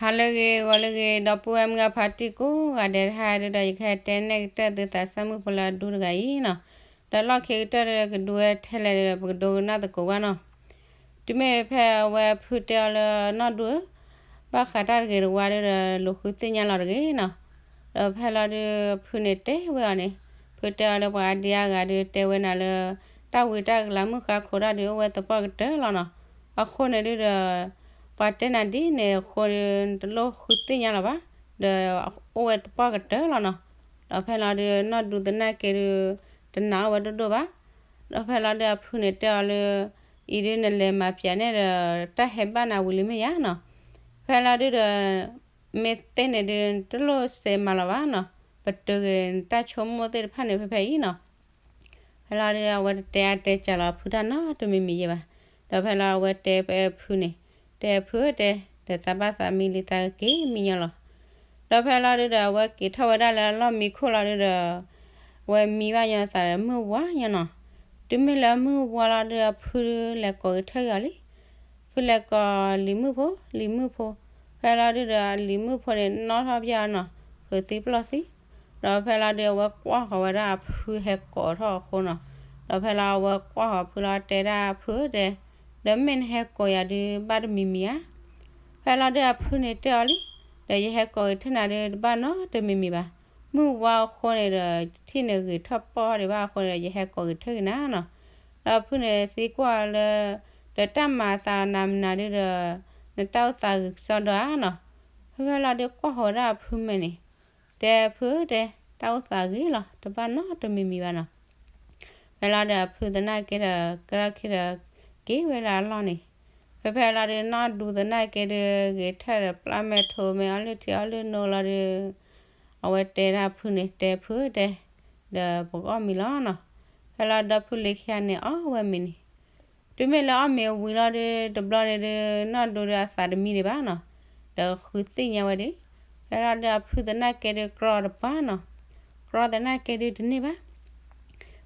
ဟါလၢအဂ့ၤ ဂီၤလၢအဂ့ၤ ဒီပုၢ်ဝဲၢ်မုၢ်ဂၤဖါတံၢ်ကိးဂၤဒဲးတဟါဒုဒီး ယကဟဲတဲနဲၣ်ကတၢၢ်သုသးစဲမုၣ်ဖိလၢအဒူတဂၤအံၤနီၤ. ဒီးလီၢ်ခံကတၢၢ်ဒီးကဒူဝဲထဲလဲၣ်ဒီး ပကဒိကနၣ်သကိးကွၢ်နီၤ. တုၤမ့ၢ်ဖဲအဝဲဖုတဲအီၤလၢနီၢ်ဒူဧၢ, ဘၣ်ဃးတၢ်တဂ့ၤတဝါဒုဒီး လူၤဃုသ့ၣ်ညါလီၤတဂ့ၤနီၤ. ဒီးဖဲလီၤဒုး ဖုန့ၣ်တဲဝဲအီၤန့ၣ်, ဖုတဲအီၤလၢပှၤအါဒံအါဂၤဒုးတဲဝဲနၤလၢ တၢ်ဝံတၢ်ကလၤမုၣ်ဃါခိးတၢ်ဒုးအိၣ်ဝဲသပှၢ်ကတၢၢ်လီၤနီၤ. အဃိန့ၣ်ဒုဒီး ပှၤတဲနၤဒ်န့ၣ်အဃိဒုး တလိၣ်ဃုသ့ၣ်ညါလီၤဘၣ်, ဒီးအိၣ်ဝဲသပှၢ်ကတၢၢ်လီၤနီၤ. ဒီးဖဲလီၤဒုး နီၢ်ဒူသနာ်က့ဒုး တနာ်အီၣ်ဝဲဒိၣ်ဒိၣ်ဘၣ်. ဒီးဖဲလီၤဒုး အဖုန့ၣ်တဲအီၤလၢ အံၤဒုးနလဲၤမၤပၠးန့ၣ်ဒီး တၢ်ဟဲဘၣ်နၤဝံၤလံမ့ၢ်ယါနီၤ. ဖဲလီၤဒုးဒီး မ့ၢ်သ့န့ၣ်ဒုး တလိၣ်စဲးမၤလီၤဘၣ်နီၤ, ပတုာ်က့ၤနတၢ်ဆိကမိၣ်သ့ၣ်တဖၣ်န့ၣ်ဖဲဖဲအံၤနီၤ. ဖဲလီၤဒုး အဝဲတတဲအါတဲစှၤလီၤအဖုတၢ်နီတမံၤမံၤယဲၢ်ဘၣ်. ဒီးဖဲလီၤအဝဲတဲဖဲအဖုန့ၣ်, တဲအဖုဧၢတဲ, ဒီးသးဘၣ်သးမံလံသးက့ၤမံညီလီၤ. ဒီးဖဲလီၤဒုးဒီး အဝဲက့ၤထီၣ်ဝဲဒၣ်လၢအလီၢ်မံခိၣ်လီၤဒုးဒီး အဝဲမံဘၣ်ညီသးဒီးမုၢ်ဝါညီနီၤ. တုၤမ့ၢ်လၢမုၢ်ဝါလီၤဒုး အဖုလဲၤကိးက့ၤထၢၣ်က့ၤအီၤလံ. ဖုလဲၤကိးလံၤမုၣ်ဖိ, လံၤမုၣ်ဖိ, ဖဲလီၤဒုးဒီး လံၤမုၣ်ဖိန့ၣ် နီၣ်ထီၣ်ပၠၣ်အီၤနီၤ, ဃုးသံပျီၢ်သံ. ဒီးဖဲလီၤဒုး အဝဲကွၢ်ဃီၤဝဲဒၣ်အဖုဟဲကိးထီၣ်အဃိနီၤ. ဒီးဖဲလီၤအဝဲကွၢ်ဃီၤဖုလီၤတဲဒၣ်ဖုဧၢတဲ, ဒီးမ့ၢ်နဟဲကိးယၤဒုးဘၣ်တမံၤမံၤဧါ. ဖဲလီၤဒုးအဖုန့ၣ်တဲအီၤလံ, ဒီးယဟဲကိးက့ၤထၢၣ်နၤဒုးတဘၣ်နီတမံၤမံၤဘၣ်. မုၢ်ဝါအဃိန့ၣ်ဒီး ယထံၣ်န့ၣ်ဂ့ၤထီၣ်ပီၢ်ဒံးဘၣ်အဃိန့ၣ်ဒီး ယဟဲကိးက့ၤထၢၣ်က့ၤနၤနီၤ. ဒီးဖုန့ၣ်သံကွၢ်လၢ ဒီးတၢ်မၤအသးနၤမနုၤဒုးဒီး နတၢ်အိၣ်သးဂ့ၤကစီဒီဧါနီၤ. ဖဲဖဲလီၤဒုးကွၢ်ဃီၤဝဲဒၣ်အဖုမဲာ်န့ၣ်, တဲဖုဧၢတဲ, တၢ်အိၣ်သးဂ့ၤလီၤ, တဘၣ်နီတမံၤမံၤဘၣ်နီၤ. ဖဲလီၤဒုးအဖုသနာ်က့ဒီး ကရၢၢ်ခံဒီး က့ၤဝဲလၢအလီၢ်န့ၣ်, ဖဲဖဲလီၤဒုး နီၢ်ဒူသနာ်က့ဒုး ဂဲၤထၢၣ်ဒီးပျၢ်မဲာ်ထိးမဲာ်အီၣ်လုၢ်ထံအီၣ်လုၢ်နိလီၤဒုး အဝဲတဲဒၣ်ဖုန့ၣ် တဲဖုဧၢတဲ, ဒီးပကအီၣ်မ့ၤလီၤနီၤ. ဖဲလီၤဒီဖုလံၤခံဂၤန့ၣ် အီၣ်ဝဲမ့ၤန့ၣ်, တုၤမ့ၢ်လၢအီၣ်မ့ၤဝံၤလီၤဒုး တဘျီန့ၣ်ဒုး နီၢ်ဒူဒုးအသးတမံဒံးဘၣ်နီၤ, ဒီးဃုသ့ၣ်ညါဝဲဒၣ်. ဖဲလီၤဒုးအဖုသနာ်က့ဒုး ကြီတပၤနီၤ, ကြီသနာ်က့ဒုးတန့ၢ်ဘၣ်.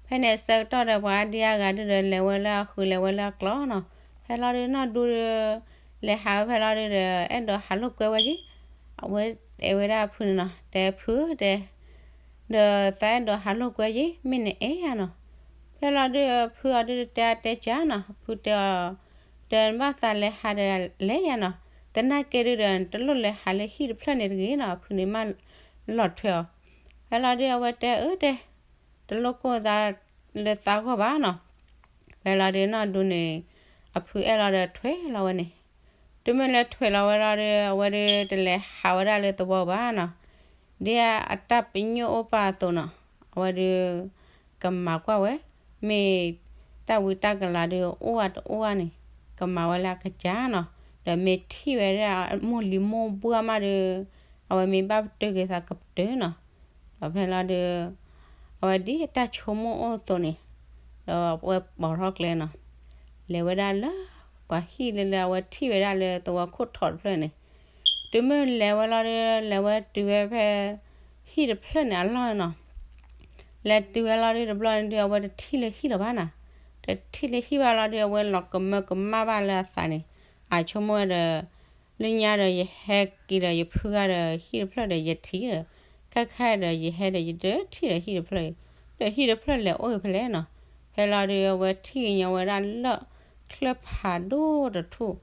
ဖဲန့ၣ်အဆၢကတီၢ်ဒီး ပှၤအါဒံအါဂၤဒုးဒီး လဲၤဝဲလၢအဃုာ် လဲၤဝဲလၢအကျီနီၤ. ဖဲလီၤဒုး နီၢ်ဒူဒုး လဲၤဟးဝဲဖဲလီၤဒုးဒီး အဲၣ်ဒိးဟးလိာ်ကွဲဝဲယ့ၣ်, အဝဲတဲဝဲဒၣ်အဖုန့ၣ်နီၤ, တဲဖုဧၢတဲ, ဒီးသးအဲၣ်ဒိးဟးလိာ်ကွဲယ့ၣ် မ့ၢ်နအဲၣ်ဧါနီၤ. ဖဲလီၤဒုး ဖုအီၤဒုးတတဲအါတဲစှၤနီၤ, ဖုတဲအီၤ, ဒီးနဘၣ်သးလဲၤဟးဒီးလဲၤယၤနီၤ, သနာ်က့ဒုးဒီး နတလိၣ်လဲၤဟးလၢဟံၣ်တဖျၢၣ်န့ၣ်တဂ့ၤနီၤ, ဖုန့ၣ်မၢလီၤထွဲအီၤ. ဖဲလီၤဒုးအဝဲတဲအၢတဲ, တလိၣ်ကိၢ်သးလၢသးဂီၢ်ဘၣ်နီၤ. ဖဲလီၤဒုးနီၢ်ဒူန့ၣ် အဖုအဲၣ်လီၤဒီးထွဲလီၤဝဲန့ၣ်, တုၤမ့ၢ်လၢထွဲလီၤဝဲလီၤဒုး အဝဲဒုးတလဲၤဟးဝဲဒၣ်လၢသဝီဘၣ်နီၤ. ဒ်အတၢ်ပညိၣ်အိၣ်ပာ်အသိးနီၤ, အဝဲဒုး ကမၤကွၢ်ဝဲ, မ့ၢ်တၢ်ဝံတၢ်ကလၤဒုးအိၣ်ဝဲတအိၣ်ဝဲန့ၣ်, ကမၤဝဲလၢအကစၢ်နီၤ. ဒီးမ့ၢ်ထံၣ်ဝဲဒၣ်မိၢ်လံၤမိၢ်ဘှၢ်မးဒုး အဝဲမ့ၢ်ဘၣ်ပတုာ်က့ၤသးကပတုာ်နီၤ. ဒီးဖဲလီၤဒုး အဝဲဒ်အတၢ်ဆိကမိၣ်အိၣ်အသိးန့ၣ်, ဒီးအဝဲပိာ်ထီၣ်ကျဲနီၤ, လဲၤဝဲဒၣ်လၢပှၤဟံၣ်လၢလၢအဝဲထံၣ်ဝဲဒၣ်လၢသဝီခိၣ်ထိးတဖျၢၣ်န့ၣ်, တုၤမ့ၢ်လဲၤဝဲလီၤဒုး လဲၤဝဲတုၤဝဲဖဲ ဟံၣ်တဖျၢၣ်န့ၣ်အလီၢ်နီၤ. လဲၤတုၤဝဲလီၤဒုးတဘျီန့ၣ်ဒုး အဝဲတထံၣ်လၢဟံၣ်လီၤဘၣ်နီၤ. တထံၣ်လၢဟံၣ်ဘၣ်လီၤဒုး အဝဲလီၤကမၢကမၣ်ဘၣ်လၢအသးန့ၣ်, အဆိကမိၣ်ဝဲဒီး လၢညါဒီးယဟဲက့ၤဒီးယဖုဂၤဒီးဟံၣ်တဖျၢၣ်ဒီးယထံၣ်ဒီး, ခဲခါဒီးယဟဲဒီး ယတထံၣ်ဒီးဟံၣ်တဖျၢၣ်အံၤ, ဒီးဟံၣ်တဖျၢၣ်လဲၤအိၣ်ဂ့ၤဖဲလဲၣ်နီၤ. ဖဲလီၤဒုး အဝဲထံၣ်ကညီဝဲဒၣ်လၢ ချၢၣ်ဖးဒိၣ်တထူၣ်,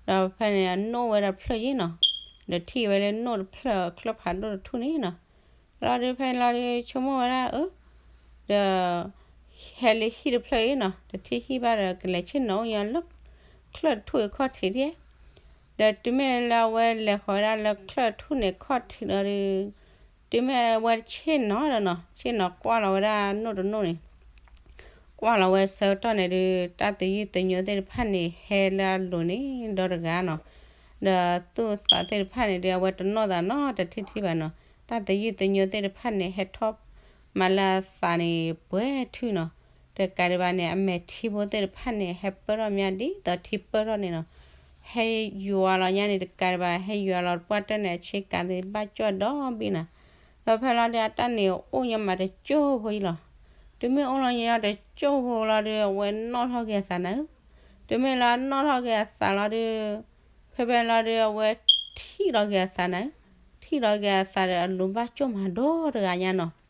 ဒီးဖဲန့ၣ်အနိၣ်ဝဲဒၣ်ဖျၢၣ်ယ့ၣ်နီၤ. ဒီးထံၣ်ဝဲလၢနိၣ်တဖျၢၣ်ချၢၣ်ဖးဒိၣ်တထူၣ်န့ၣ်နီၤ. ဖဲလီၤဒုး ဖဲလီၤဒုး ဆိကမိၣ်ဝဲဒၣ်အၢ ဒီး ဟဲလၢဟံၣ်တဖျၢၣ်အံၤနီၤ, တထံၣ်ဟံၣ်ဘၣ်ဒီး ကလဲၤဆ့ၣ်နီၤအိၣ်ညီလၢ ချၢၣ်တထူၣ်အံၤခီၣ်ထံးဒၣ်. ဒီးတုၤမ့ၢ်လၢအဝဲလဲၤဃီၤဝဲဒၣ်လၢချၢၣ်တထူၣ်န့ၣ်ခီၣ်ထံးလီၤဒုး, တုၤမ့ၢ်အဝဲဆ့ၣ်နီၤဒီးနီၤ, ဆ့ၣ်နီၤကွၢ်လီၤဝဲဒၣ်နိၣ်တနိၣ်န့ၣ် ကွၢ်လီၤဝဲဆၢကတီၢ်န့ၣ်ဒုး တၢ်သယုၢ်သညိသ့ၣ်တဖၣ်န့ၣ် ဟဲလၢအလိၤန့ၣ်ဒီတဂၤနီၤ. ဒီးသူၣ်သးသ့ၣ်တဖၣ်န့ၣ်ဒုး အဝဲတနီၣ်သးနီတထံၣ်ထံၣ်ဘၣ်နီၤ. တၢ်သယုၢ်သညိသ့ၣ်တဖၣ်န့ၣ် ဟဲထီၣ်မၤလၢအသးန့ၣ် ပှဲၤထူၣ်နီၤ. တကးဒံးဘၣ်န့ၣ် အမဲာ်ထံဖိသ့ၣ်တဖၣ်န့ၣ် ဟဲပၢၢ်ထီၣ်မးဒ်သိးထံပၢၢ်ထီၣ်န့ၣ်နီၤ. ဟဲယွၤလီၤညါန့ၣ်တကးဒံးဘၣ် ဟဲယွၤလီၤတပှၢ်တၢၢ်န့ၣ် အဆ့ကၤသ့ၣ်ဘၣ်ကၠီၣ်ဒီဘ့ၣ်နီၤ. ဒီးဖဲလီၤဒုး အတၢ်န့ၣ်အိၣ်ညီမးတကၠိၢ်ဖိအံၤလီၤ. တုၤမ့ၢ်အိၣ်လီၤညီတကၠိၢ်ဖိလီၤဒုး အဝဲနီၣ်ထီၣ်က့ၤအသးနၤဧၢ. တုၤမ့ၢ်လၢအနီၣ်ထီၣ်က့ၤအသးလီၤဒုး ဖဲဖဲလီၤဒုး အဝဲ ထံၣ်လီၤက့ၤအသးန့ၣ်, ထံၣ်လီၤက့ၤအသးဒီးအလိၤဘၣ်ကၠီၣ်မၤဒိၣ်တဂၤညါနီၤ.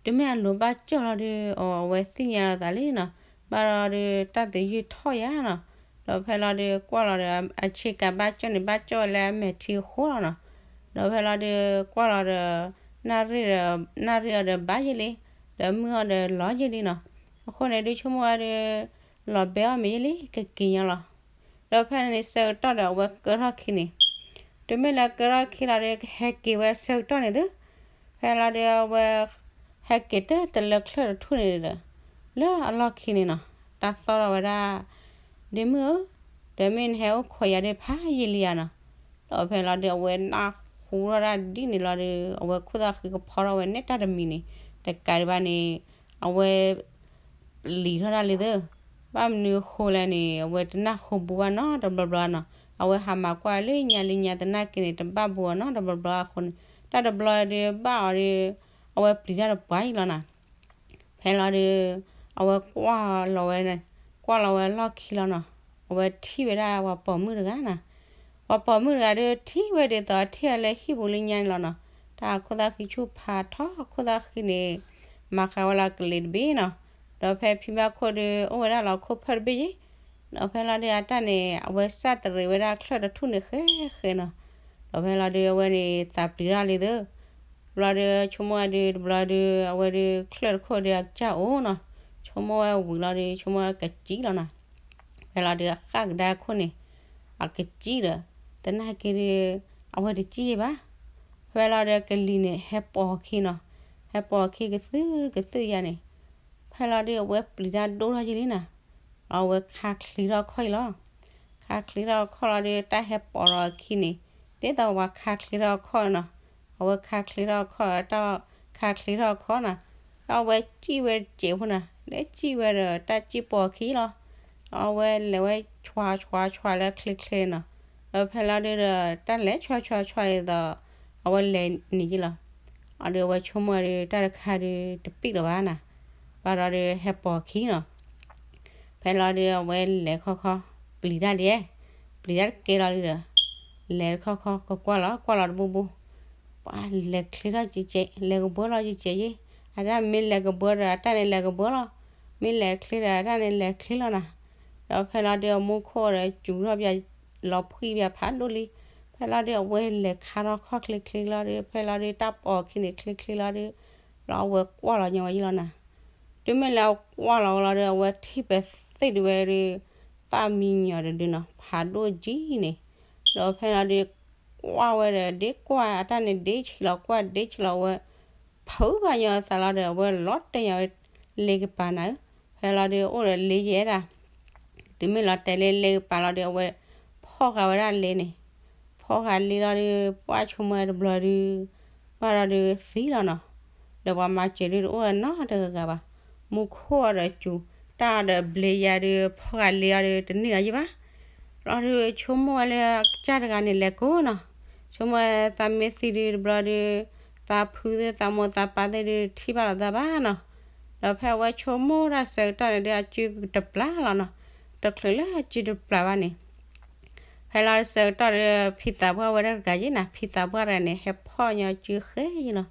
တုၤမ့ၢ်အလိၤဘၣ်ကၠီၣ်လီၤဒီး အဝဲသ့ၣ်ညါလီၤသးလံနီၤ. ဘၣ်ဒီးတၢ်သယုၢ်ထီၣ်ယၤနီၤ. ဒီးဖဲလီၤဒီးကွၢ်လီၤဒီး အဆ့ကၤဘၣ်ကၠီၣ်န့ၣ် ဘၣ်ကၠီၣ်ဝဲလၢအမဲာ်ထံအဃိလီၤနီၤ. ဒီးဖဲလီၤဒီးကွၢ်လီၤဒီး နၣ်ရံၣ်ဒီး နၣ်ရံၣ်အီၤဒီးဘၣ်ယဲလံ, ဒီးမုၢ်အီၤဒီးလီၤယဲလံနီၤ. အဃိန့ၣ်ဒုးဆိကမိၣ်ဝဲဒီး လီၤဘဲအီၣ်မ့ၢ်ယဲလံ ကက့ၤညီလီၤ. ဒီးဖဲန့ၣ်ဆၢကတီၢ်ဒီး အဝဲကၢထီၣ်ခံန့ၣ်, တုၤမ့ၢ်လၢကၢထီၣ်ခံလီၤဒီး ကဟဲက့ၤဝဲဆၢကတီၢ်န့ၣ်သု, ဖဲလီၤဒီးအဝဲ ဟဲက့ၤတၢ်တလၢချၢၣ်တထူၣ်န့ၣ်ဒီး လၢအလီၢ်ခံန့ၣ်နီၤ, တၢ်သီၣ်ထီၣ်ဝဲဒၣ်, ဒ့မုၣ်ဧၢ, ဒီးမ့ၢ်နဟဲအိၣ်ခိးယၤဒီးဖးယံာ်လံဧါနီၤ. ဒီးဖဲလီၤဒီးအဝဲနၢ်ဟူထီၣ်တၢ်ဒ်န့ၣ်လီၤဒီး အဝဲခိၣ်သၣ်ဃံကဖီထီၣ်ဝဲနဲတၢ်တမံၤန့ၣ်, တကးဒံးဘၣ်န့ၣ် အဝဲ ပျံၤထီၣ်တၢ်လံသု, ဘၣ်မနုၤအဃိလဲၣ်န့ၣ် အဝဲတနၢ်ဟူဘူးဘၣ်နီတဘျီဘျီနီၤ. အဝဲဟးမၤကွၢ်လၢညါလၢညါသနာ်က့န့ၣ် တဘၣ်ဘူးအီၤနီတဘျီဘျီအဃိန့ၣ် တၢ်တဘျီဒီးဘၣ်အီၤဒီး အဝဲပျံၤတၢ်တပှၤအံၤလီၤနီၤ. ဖဲလီၤဒီး အဝဲကွၢ်လီၤဝဲ, ကွၢ်လီၤဝဲလီၢ်ခံလီၤနီၤ. အဝဲထံၣ်ဝဲဒၣ်ပှၤပိာ်မုၣ်တဂၤနီၤ. ပှၤပိာ်မုၣ်တဂၤဒီးထံၣ်ဝဲဒ်သိးထံၣ်အီၤလၢဟံၣ်ပူၤလၢညါန့ၣ်လီၤနီၤ. တၢ်ခိၣ်သၣ်ဃံဆူၣ်ဖးထီ ခိၣ်သၣ်ဃံန့ၣ် မၤဃာ်ဝဲလီၤကလံၤတဘ့ၣ်နီၤ. ဒီးဖဲဖံဘၣ်ခိၣ်ဒီး အိၣ်ဝဲဒၣ်လီၤခိၣ်ဖၢၣ်တဘ့ၣ်ယဲ. ဒီးဖဲလီၤဒီးအတၢ်န့ၣ် အဝဲစၢ်တရံးဝဲဒၣ်ချၢၣ်တထူၣ်န့ၣ်ဃဲဃဲနီၤ. ဒီးဖဲလီၤဒီးအဝဲန့ၣ်သးပျံၤထီၣ်လံသု. ဘျီဒီးဆိကမိၣ်ဝဲဒီး တဘျီဒီး အဝဲဒီးချၢၣ်တခိၣ်ဒီးအကစၢ်အိၣ်နီၤ. ဆိကမိၣ်ဝဲဝံၤလီၤဒီး ဆိကမိၣ်ဝဲကစံၣ်လီၤနီၤ. ဖဲလီၤဒီးအဃၣ်ကဒါခိၣ်န့ၣ် အကစံၣ်ဒီး သနာ်က့ဒီး အဝဲတစံၣ်ယဲဘၣ်. ဖဲလီၤဒီးကလံၤန့ၣ် ဟဲပိာ်အခံနီၤ. ဟဲပိာ်အခံကသုၣ်ကသုၣ်ယါန့ၣ်, ဖဲလီၤဒီးအဝဲပျံၤတၢ်ဒိၣ်ထီၣ်ယဲလံနီၤ. ဒီးအဝဲခါချံထီၣ်ခီၣ်အံၤလီၤ. ခါချံထီၣ်ခီၣ်လီၤဒီး တၢ်ဟဲပိာ်ဒီးအခံန့ၣ် ဒ်သိးပှၤခါချံထီၣ်ခီၣ်နီၤ. အဝဲခါချံထီၣ်ခီၣ် တၢ်ခါချံထီၣ်ခီၣ်နီၤ. ဒီးအဝဲစံၣ်ဝဲတစဲးဖိနီၤ, လၢစံၣ်ဝဲဒီးတၢ်စံၣ်ပိာ်အခံလီၤ. ဒီးအဝဲလဲၤဝဲဆွးဆွးဆွးလၢချ့ချ့နီၤ. ဒီးဖဲလီၤဒုးဒီး တၢ်လဲၤဆွးဆွးဆွးဒ်သိး အဝဲလဲၤန့ၣ်ယဲလီၤ. အဒီးအဝဲဆိကမိၣ်ဒီး တၢ်တခါဒီးတပံၣ်လီၤဘၣ်နီၤ. ဘၣ်ဒီးဒီးဟဲပိာ်အခံနီၤ. ဖဲလီၤဒီးအဝဲလဲၤခီခီ ပျံၤတၢ်ဒ်, ပျံၤတၢ်တကဲလီၤဒုးဒီး လဲၤခီခီကကွၢ်လီၤ ကွၢ်လီၤတဘိဘိ, ပှၤလဲၤချ့ထီၣ်ကကဲး လဲၤကဘှၢလီၤကကဲးယဲ. အတၢ်မ့ၢ်လဲၤကဘှၢဒီး အတၢ်န့ၣ်လဲၤကဘှၢလီၤ. မ့ၢ်လဲၤချ့ဒီး အတၢ်န့ၣ်လဲၤချ့လီၤနီၤ. ဒီးဖဲလီၤဒုးအမူခိၣ်ဒီးစူၤထီၣ်ပၠး လီၤဖှံပၠးဖးဒိၣ်လံ. ဖဲလီၤဒုးအဝဲလဲၤခါထီၣ်ခီၣ်ချ့ချ့လီၤဒီး ဖဲလီၤဒုးတၢ်ပိာ်အခံန့ၣ်ချ့ချ့လီၤဒီး လီၤအဝဲကွၢ်လီၤညီဝဲယဲလီၤနီၤ. တုၤမ့ၢ်လၢအကွၢ်လီၤဝဲလီၤဒီး အဝဲထံၣ်ပသ့ၣ်ဒုးဝဲဒီး သၣ်မံညီၤတဒုနီၤ ဖးဒိၣ်ကံန့ၣ်. ဒီးဖဲလီၤဒုး ကွၢ်ဝဲဒီး ဒ့ကွၢ်အတၢ်န့ၣ် ဒ့ဆံးလီၤကွၢ် ဒ့ဆံးလီၤဝဲ ဖုးဘၣ်ညီအသးလီၤဒီး အဝဲလီၤတဲာ်ညီၤဝဲ လ့ကပၤနၤဧၢ. ဖဲလီၤဒုးအိၣ်ဒီးလ့ယဲဒၣ် တုၤမ့ၢ်လီၤတဲာ်လၢလ့ကပၤလီၤဒီး အဝဲဖီၣ်ဃာ်ဝဲဒၣ်လ့န့ၣ်, ဖီၣ်ဃာ်လ့လီၤဒီး ပှၢ်ဆိကမိၣ်ဝဲတဘျီဒုး ဘၣ်ဒီးဒုးသံလီၤနီၤ. ဒီးပှၤမၤစၢၤဒုးတအိၣ်နီတဂၤဂၤဘၣ်. မူခိၣ်အီၤဒီးစူၤ တၢ်အီၤဒီးဘျ့ယၤဒုး ဖီၣ်ဃာ်လ့အီၤဒုးတန့ၢ်လီၤယဲဘၣ်. လီၤဒုးဆိကမိၣ်ဝဲလၢအကစၢ်တဂၤန့ၣ်လဲၤကိးနီၤ. ဆိကမိၣ်ဝဲသးမ့ၢ်သံဒုးတဘျီဒုး သးဖုသ့ၣ်သးမိၢ်သးပၢ်သ့ၣ်ဒုးထံၣ်ဘၣ်လီၤသးဘၣ်နီၤ. ဒီးဖဲအဝဲဆိကမိၣ်တၢ်ဆၢကတီၢ်န့ၣ်ဒုး အစုကတပျၢ်လီၤနီၤ. တချုးလၢအစုတပျၢ်ဘၣ်န့ၣ် ဖဲလီၤဆၢကတီၢ်ဒီး ဖံသးပှၢ်ဝဲဒၣ်တဂၤယဲနီၤ, ဖံသးပှၢ်တဂၤန့ၣ် ဟဲဖီၣ်ညီစုဃဲယဲလီၤ.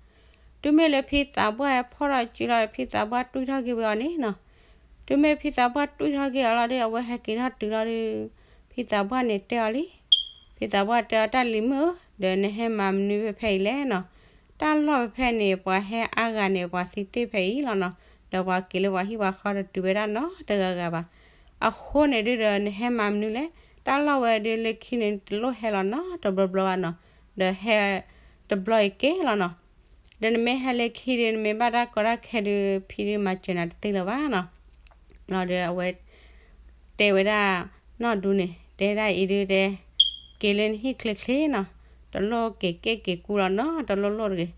တုၤမ့ၢ်လၢဖံသးပှၢ်ဟဲဖီၣ်ထီၣ်စုလီၤဒီး ဖံသးပှၢ်တွံၢ်ထီၣ်က့ၤဝဲအီၤန့ၣ်နီၤ. တုၤမ့ၢ်ဖံသးပှၢ်တွံၢ်ထီၣ်က့ၤအီၤလီၤဒီး အဝဲဟဲက့ၤထီၣ်တုၤလီၤဒီး ဖံသးပှၢ်န့ၣ်တဲအီၤလံ. ဖံသးပှၢ်တဲအီၤ တၢ်လံၤမုၣ်ဧၢ, ဒီးနဟဲမၤမနုၤဖဲဖဲအံၤလဲၣ်နီၤ. တၢ်လီၢ်ဖဲဖဲန့ၣ် ပှၤဟဲအါဂၤန့ၣ် ပှၤသံတ့ၢ်ဖဲအံၤလီၤနီၤ. ဒီးပှၤက့ၤလၢပှၤဟံၣ်ပှၤဃီတတုၤဝဲဒၣ်နီတဂၤဂၤဘၣ်. အဃိန့ၣ်ဒုးဒီး နဟဲမၤမနုၤလဲၣ်. တၢ်လီၢ်ဝဲဒုးလၢခံန့ၣ် တလိၣ်ဟဲလီၤနီတဘျီဘျီဘၣ်နီၤ. ဒီးဟဲတဘျီအံၤကဲလီၤနီၤ. ဒီးနမ့ၢ်ဟဲလၢခံဒုး နမ့ၢ်ဘၣ်တၢ်ကီတၢ်ခဲဒုး ဖံဒုးမၤစၢၤနၤတသ့လၢၤဘၣ်နီၤ. လီၤဒီးအဝဲ တဲဝဲဒၣ် နီၢ်ဒူန့ၣ် တဲဒၣ်အံၤဒုးတဲ က့ၤလၢနဟံၣ်ချ့ချ့နီၤ, တလိၣ်က့ၤက့ၣ်က့ၤကူလီၤနီတလိၣ်လိၣ်တဂ့ၤ. ဒီး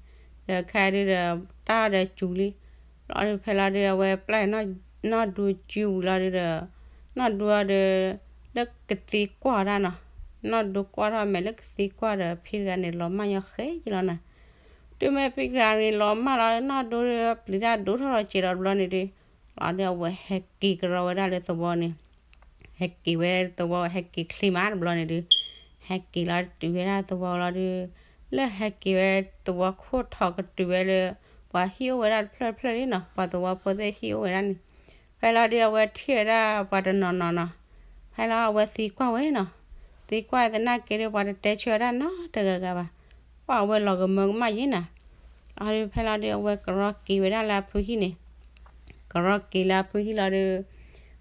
ခဲဒုးဒီး တၢ်အီၤဒီးစူၤလံ. လီၤဒုးဖဲလီၤဒုး အဝဲပျၢ်နီၢ်ဒူစုဝံၤလီၤဒုးဒီး နီၢ်ဒူအီၤဒီး လၢကသံကွၢ်ဒၣ်နီၤ. နီၢ်ဒူကွၢ်ထီၣ်အမဲာ်လၢကသံကွၢ်ဒီး ဖံတဂၤန့ၣ်လီၤမၢ်ညီဃဲယလီၤနီၤ. တုၤမ့ၢ်ဖံတဂၤန့ၣ်လီၤမၢ်လီၤ နီၢ်ဒူဒီးပျံၤတၢ်ဒိၣ်ထီၣ်လီၤစဲးဒီးတဘျီန့ၣ်ဒုး လီၤဒုးအဝဲဟဲက့ၤကရီဝဲဒၣ်လၢသဝီန့ၣ် ဟဲက့ၤဝဲသဝီ ဟဲက့ၤချ့မးတဘျီန့ၣ်ဒုး ဟဲက့ၤလီၤတုၤဝဲဒၣ်သဝီလီၤဒုး, လၢဟဲက့ၤဝဲသဝီခိၣ်ထီၣ်ကတုၤဝဲလၢ ပှၤဟံၣ်အိၣ်ဝဲဒၣ်တဖျၢၣ်တဖျၢၣ်လံနီၤ, ပှၤသဝီဖိသ့ၣ်ဟံၣ်အိၣ်ဝဲဒၣ်န့ၣ်, ဖဲလီၤဒုးအဝဲထံၣ်ဝဲဒၣ်ပှၤတနီၤနီၤနီၤ, ဖဲလီၤအဝဲသံကွၢ်ဝဲနီၤ, သံကွၢ်သနာ်က့ဒုး ပှၤတတဲဆၢဝဲဒၣ်နီတဂၤဂၤဘၣ်, ပှၤအဝဲလီၤကမၢကမၣ်ယဲနီၤ, လီၤဒုးဖဲလီၤဒုးအဝဲကရီက့ၤဝဲဒၣ်လၢအဖုဟံၣ်န့ၣ် ကရီက့ၤလၢအဖုဟံၣ်လီၤဒုး,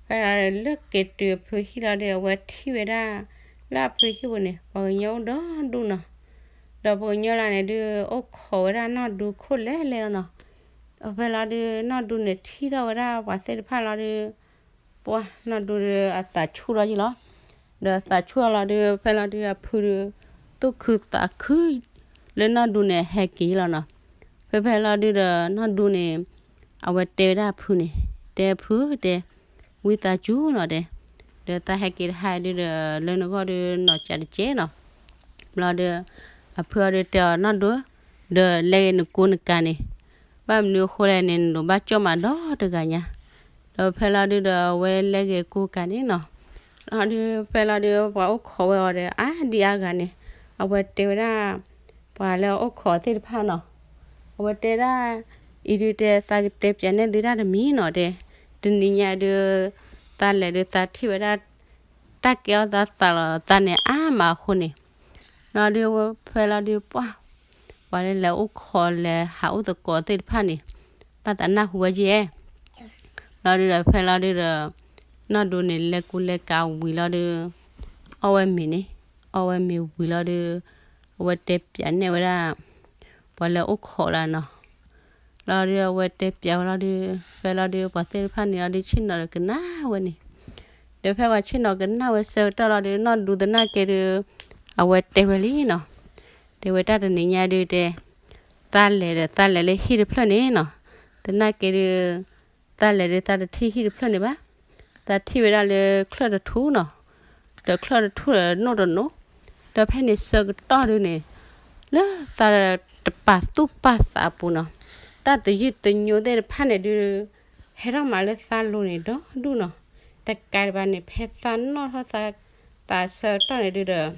ဖဲလီၤဒုးလၢက့ၤတုၤအဖုဟံၣ်လီၤဒုး အဝဲထံၣ်ဝဲဒၣ် လၢအဖုဟံၣ်ပူၤန့ၣ် ပှၤကညီအိၣ်ဒီဒူၣ်နီၤ, ဒီးပှၤကညီလၢန့ၣ်ဒုး အိၣ်ခိးဝဲဒၣ်နီၢ်ဒူခိၣ်လဲၤလဲၤလီၤနီၤ, ဒီးဖဲလီၤဒုး နီၢ်ဒူန့ၣ်ထံၣ်ထီၣ်ဝဲဒၣ်ပှၤသ့ၣ်တဖၣ်လီၤဒုး, ပှၤနီၢ်ဒူဒုးအသးဆူၣ်ထီၣ်ယံၤလီၤ, ဒီးသးဆူၣ်ထီၣ်လီၤဒုး ဖဲလီၤဒုးအဖုဒုး သူၣ်ခုသးခု လၢနီၢ်ဒူန့ၣ်ဟဲက့ၤလီၤနီၤ, ဖဲဖဲလီၤဒုးဒီးနီၢ်ဒူန့ၣ် အဝဲတဲဝဲဒၣ်အဖုန့ၣ်, တဲအဖုတဲ ဝံသးစူၤနီၤတဲ, ဒီးသးဟဲက့ၤတဟါဒုးဒီး လၢနဂီၢ်ဒုးနီၢ်ကၠးတကဲနီၤ, ဘျီဒီး အဖုအီၤဒုးတဲအီၤနီၢ်ဒူ, ဒီးလဲၤဂ့ၤနကိးနကၤန့ၣ်, ဘၣ်မနုၤအဃိလဲၣ်န့ၣ် နလိၣ်ဘၣ်ကၠီၣ်မးဒီတဂၤညါ, ဒီးဖဲလီၤဒုးဒီးအဝဲလဲၤဂ့ၤကိးကၤန့ၣ်နီၤ, လီၤဒုးဖဲလီၤဒုး ပှၤအိၣ်ခိးဝဲအီၤဒီး အါဒံအါဂၤန့ၣ်, အဝဲတဲဝဲဒၣ် ပှၤလၢအအိၣ်ခိးသ့ၣ်တဖၣ်နီၤ, အဝဲတဲဒၣ် အံၤဒုးတဲ သးကတဲပၠးနဲၣ်သုဒၣ်တမံၤနီၤတဲ, တနံၤညါဒုး သးလဲၤဒုးသးထံၣ်ဝဲဒၣ် တၢ်ကဲထီၣ်သးသးလီၤသးန့ၣ်အါမးအဃိန့ၣ်, လီၤဒုးဖဲလီၤဒုးပှၢ် ပှၤလၢလဲၤအိၣ်ခိးလဲၤဟးအိၣ်သကိးသ့ၣ်တဖၣ်န့ၣ် ဘၣ်သးနၢ်ဟူဝဲယဲၢ် လီၤဒုးဒီးဖဲလီၤဒုးဒီး နီၢ်ဒူန့ၣ်လဲၤကူလဲၤကၤဝံၤလီၤဒုး အီၣ်ဝဲမ့ၤန့ၣ်, အီၣ်ဝဲမ့ၤဝံၤလီၤဒုး အဝဲတဲပၠးနဲၣ်ဝဲဒၣ် ပှၤလၢအိၣ်ခိးလၢနီၤ, လီၤဒုးအဝဲတဲပၠးဝဲလီၤဒုး ဖဲလီၤဒုးပှၤသ့ၣ်တဖၣ်န့ၣ်လီၤဒုးဆ့ၣ်နီၤဒီးကနၣ်ဝဲန့ၣ်, ဒီးဖဲပှၤဆ့ၣ်နီၤကနၣ်ဝဲဆၢကတီၢ်လီၤဒုး နီၢ်ဒူသနာ်က့ဒုး အဝဲတဲဝဲလံနီၤ, တဲဝဲတၢ်တနံၤညါဒုးတဲ သးလဲၤဒီးသးလဲၤလၢဟံၣ်တဖျၢၣ်န့ၣ်နီၤ, သနာ်က့ဒုး သးလဲၤဒုးသးတထံၣ်ဟံၣ်တဖျၢၣ်န့ၣ်ဘၣ်, သးထံၣ်ဝဲဒၣ်လၢချၢၣ်တထူၣ်နီၤ, ဒီးချၢၣ်တထူၣ်ဒီးနိၣ်တနိၣ်, ဒီးဖဲန့ၣ်ဆၢကတီၢ်ဒုးန့ၣ် လၢသးတပာ်သူၣ်ပာ်သးအပူၤနီၤ, တၢ်သယုၢ်သညိသ့ၣ်တဖၣ်န့ၣ်ဒုး ဟဲထီၣ်မးလၢသးလိၤန့ၣ်ဒီဒူၣ်နီၤ, တကးဒံးဘၣ်န့ၣ် ဖဲသးနီၣ်ထီၣ်သးဆၢကတီၢ်န့ၣ်ဒုးဒီး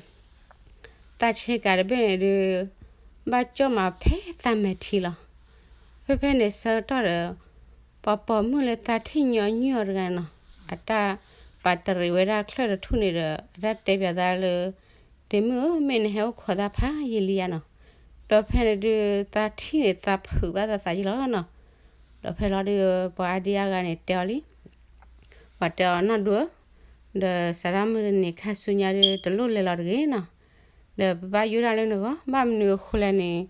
သးဆ့ကၤတဘ့ၣ်န့ၣ်ဒုး ဘၣ်ကၠီၣ်မးဖဲသးမဲာ်ထံလီၤ. ဖဲဖဲန့ၣ်ဆၢကတီၢ်ဒီး ပှၤပိာ်မုၣ်လၢသးထံၣ်ညီနုၢ်အီၤတဂၤနီၤ, အတၢ်ပာ်တရံးဝဲဒၣ်ချၢၣ်တထူၣ်န့ၣ်ဒီး အတၢ်တဲပၠးသးလၢ ဒ့မုၣ်ဧၢ မ့ၢ်နဟဲအိၣ်ခိးသးဖးယံာ်လံဧါနီၤ, ဒီးဖဲန့ၣ်ဒုး သးထံၣ်န့ၣ်သးဖုးဘၣ်သးသးယံာ်လီၤနီၤ. ဒီးဖဲလီၤဒုး ပှၤအါဒံအါဂၤန့ၣ်တဲအီၤလံ, ပှၤတဲအီၤနီၢ်ဒူဧၢ ဒီးစးထီၣ်မုၢ်တနံၤခါဆူညါဒုး တလိၣ်လဲၤလီၤတဂ့ၤနီၤ, ဒီးပဘၣ်ယိၣ်ဒၣ်လၢနဂီၢ် ဘၣ်မနုၤအဃိလဲၣ်န့ၣ်,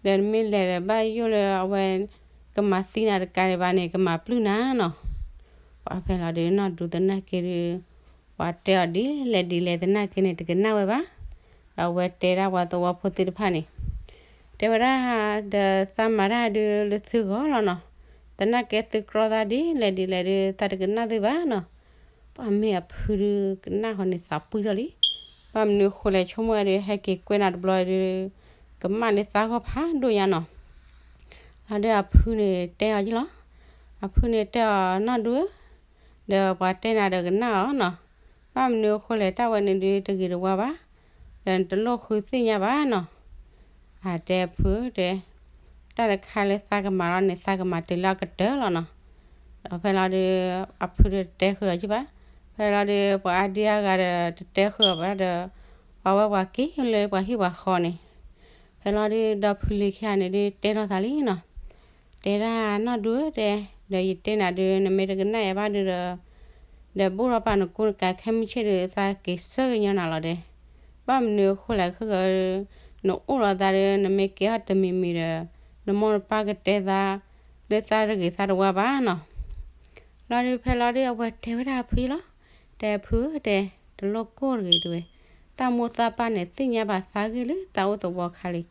ဒီးနမ့ၢ်လဲၤဒီးဘၣ်ယိၣ်လၢအဝဲ ကမၤသံနၤတကးဒံးဘၣ်န့ၣ် ကမၤပျုၢ်နၤနီၤ. ပှၤဖဲလီၤဒုးနီၢ်ဒူသနာ်က့ဒုး ပှၤတဲအီၤဒ်လဲၣ်ဒ်လဲၣ်သနာ်က့န့ၣ် တကနၣ်ဝဲဘၣ်. ဒီးအဝဲတဲဒၣ်ပှၤသဝီဖိသ့ၣ်တဖၣ်န့ၣ် တဲဝဲဒၣ် ဒီးသးမၤတၢ်ဒုးလၢသုဂီၢ်လီၤနီၤ, သနာ်က့သုကြီသးဒ်လဲၣ်ဒ်လဲၣ်ဒုး သးတကနၣ်သုဘၣ်နီၤ. ပှၤမ့ၢ်အဖုဒုးကနၣ်ဃီန့ၣ်သးပှံၢ်ထီၣ်လံ. ဘၣ်မနုၤအဃိလဲၣ် ဆိကမိၣ်ဝဲဒုး ဟဲက့ၤကွဲနၤတဘျီဒုး ကမၣ်လၢသးဂီၢ်ဖးဒိၣ်ညါနီၤ. လီၤဒုးအဖုန့ၣ်တဲအီၤယံၤလီၤ. အဖုန့ၣ်တဲအီၤနီၢ်ဒူဧၢ ဒီးပှၤတဲနၤဒီးကနၣ်အီၤနီၤ. ဘၣ်မနုၤအဃိလဲၣ် တၢ်ဝဲန့ၣ်ဒုးတဂ့ၤတဝါဘၣ်, ဒီးနတလိၣ်ဃုသ့ၣ်ညါဘၣ်နီၤ. အတဲအဖုတဲ တၢ်တခါလၢသးကမၤလီၤန့ၣ် သးကမၤတုၤလၢအကတၢၢ်လီၤနီၤ. ဒီးဖဲလီၤဒုး အဖုဒုးတတဲဃုာ်အီၤယံၤဘၣ်. ဖဲလီၤဒုး ပှၤအါဒံအါဂၤဒီးတတဲဃုာ်အီၤဘၣ်ဒီး ပှၤဝဲပှၤက့ၤလၢပှၤဟံၣ်ပှၤဃီန့ၣ် ဖဲလီၤဒုး ဒီဖုလံၤခံဂၤန့ၣ်ဒုးတဲထီၣ်သးလံနီၤ. တဲဒၣ်နီၢ်ဒူဧၢတဲ, ဒီးယတဲနၤဒုး နမ့ၢ်တကနၣ်ယၤဘၣ်ဒုးဒီး ဒီးဘိၣ်ထီၣ်ပာ်နကိးနကၤခဲမုၢ်ဆ့ၣ်ဒုး သးက့ၤဆၢကညီနၤလီၤတဲ. ဘၣ်မနုၤအဃိလဲၣ်ခဲကီး နအိၣ်လီၤသးဒီး နမ့ၢ်ကဲထီၣ်တမံၤမံၤဒီး နမိၢ်နပၢ်ကတဲသး လၢသးတဂ့ၤသးတဝါဘၣ်နီၤ. လီၤဒုးဖဲလီၤဒုးအဝဲတဲဝဲဒၣ်အဖုလီၤ. တဲအဖုဧၢတဲ, တလိၣ်ကိၢ်တဂ့ၤတဲဝဲ, သးမိၢ်သးပၢ်န့ၣ် သ့ၣ်ညါဘၣ်သးဂ့ၢ်လၢသးအိၣ်သဝီခါလံ.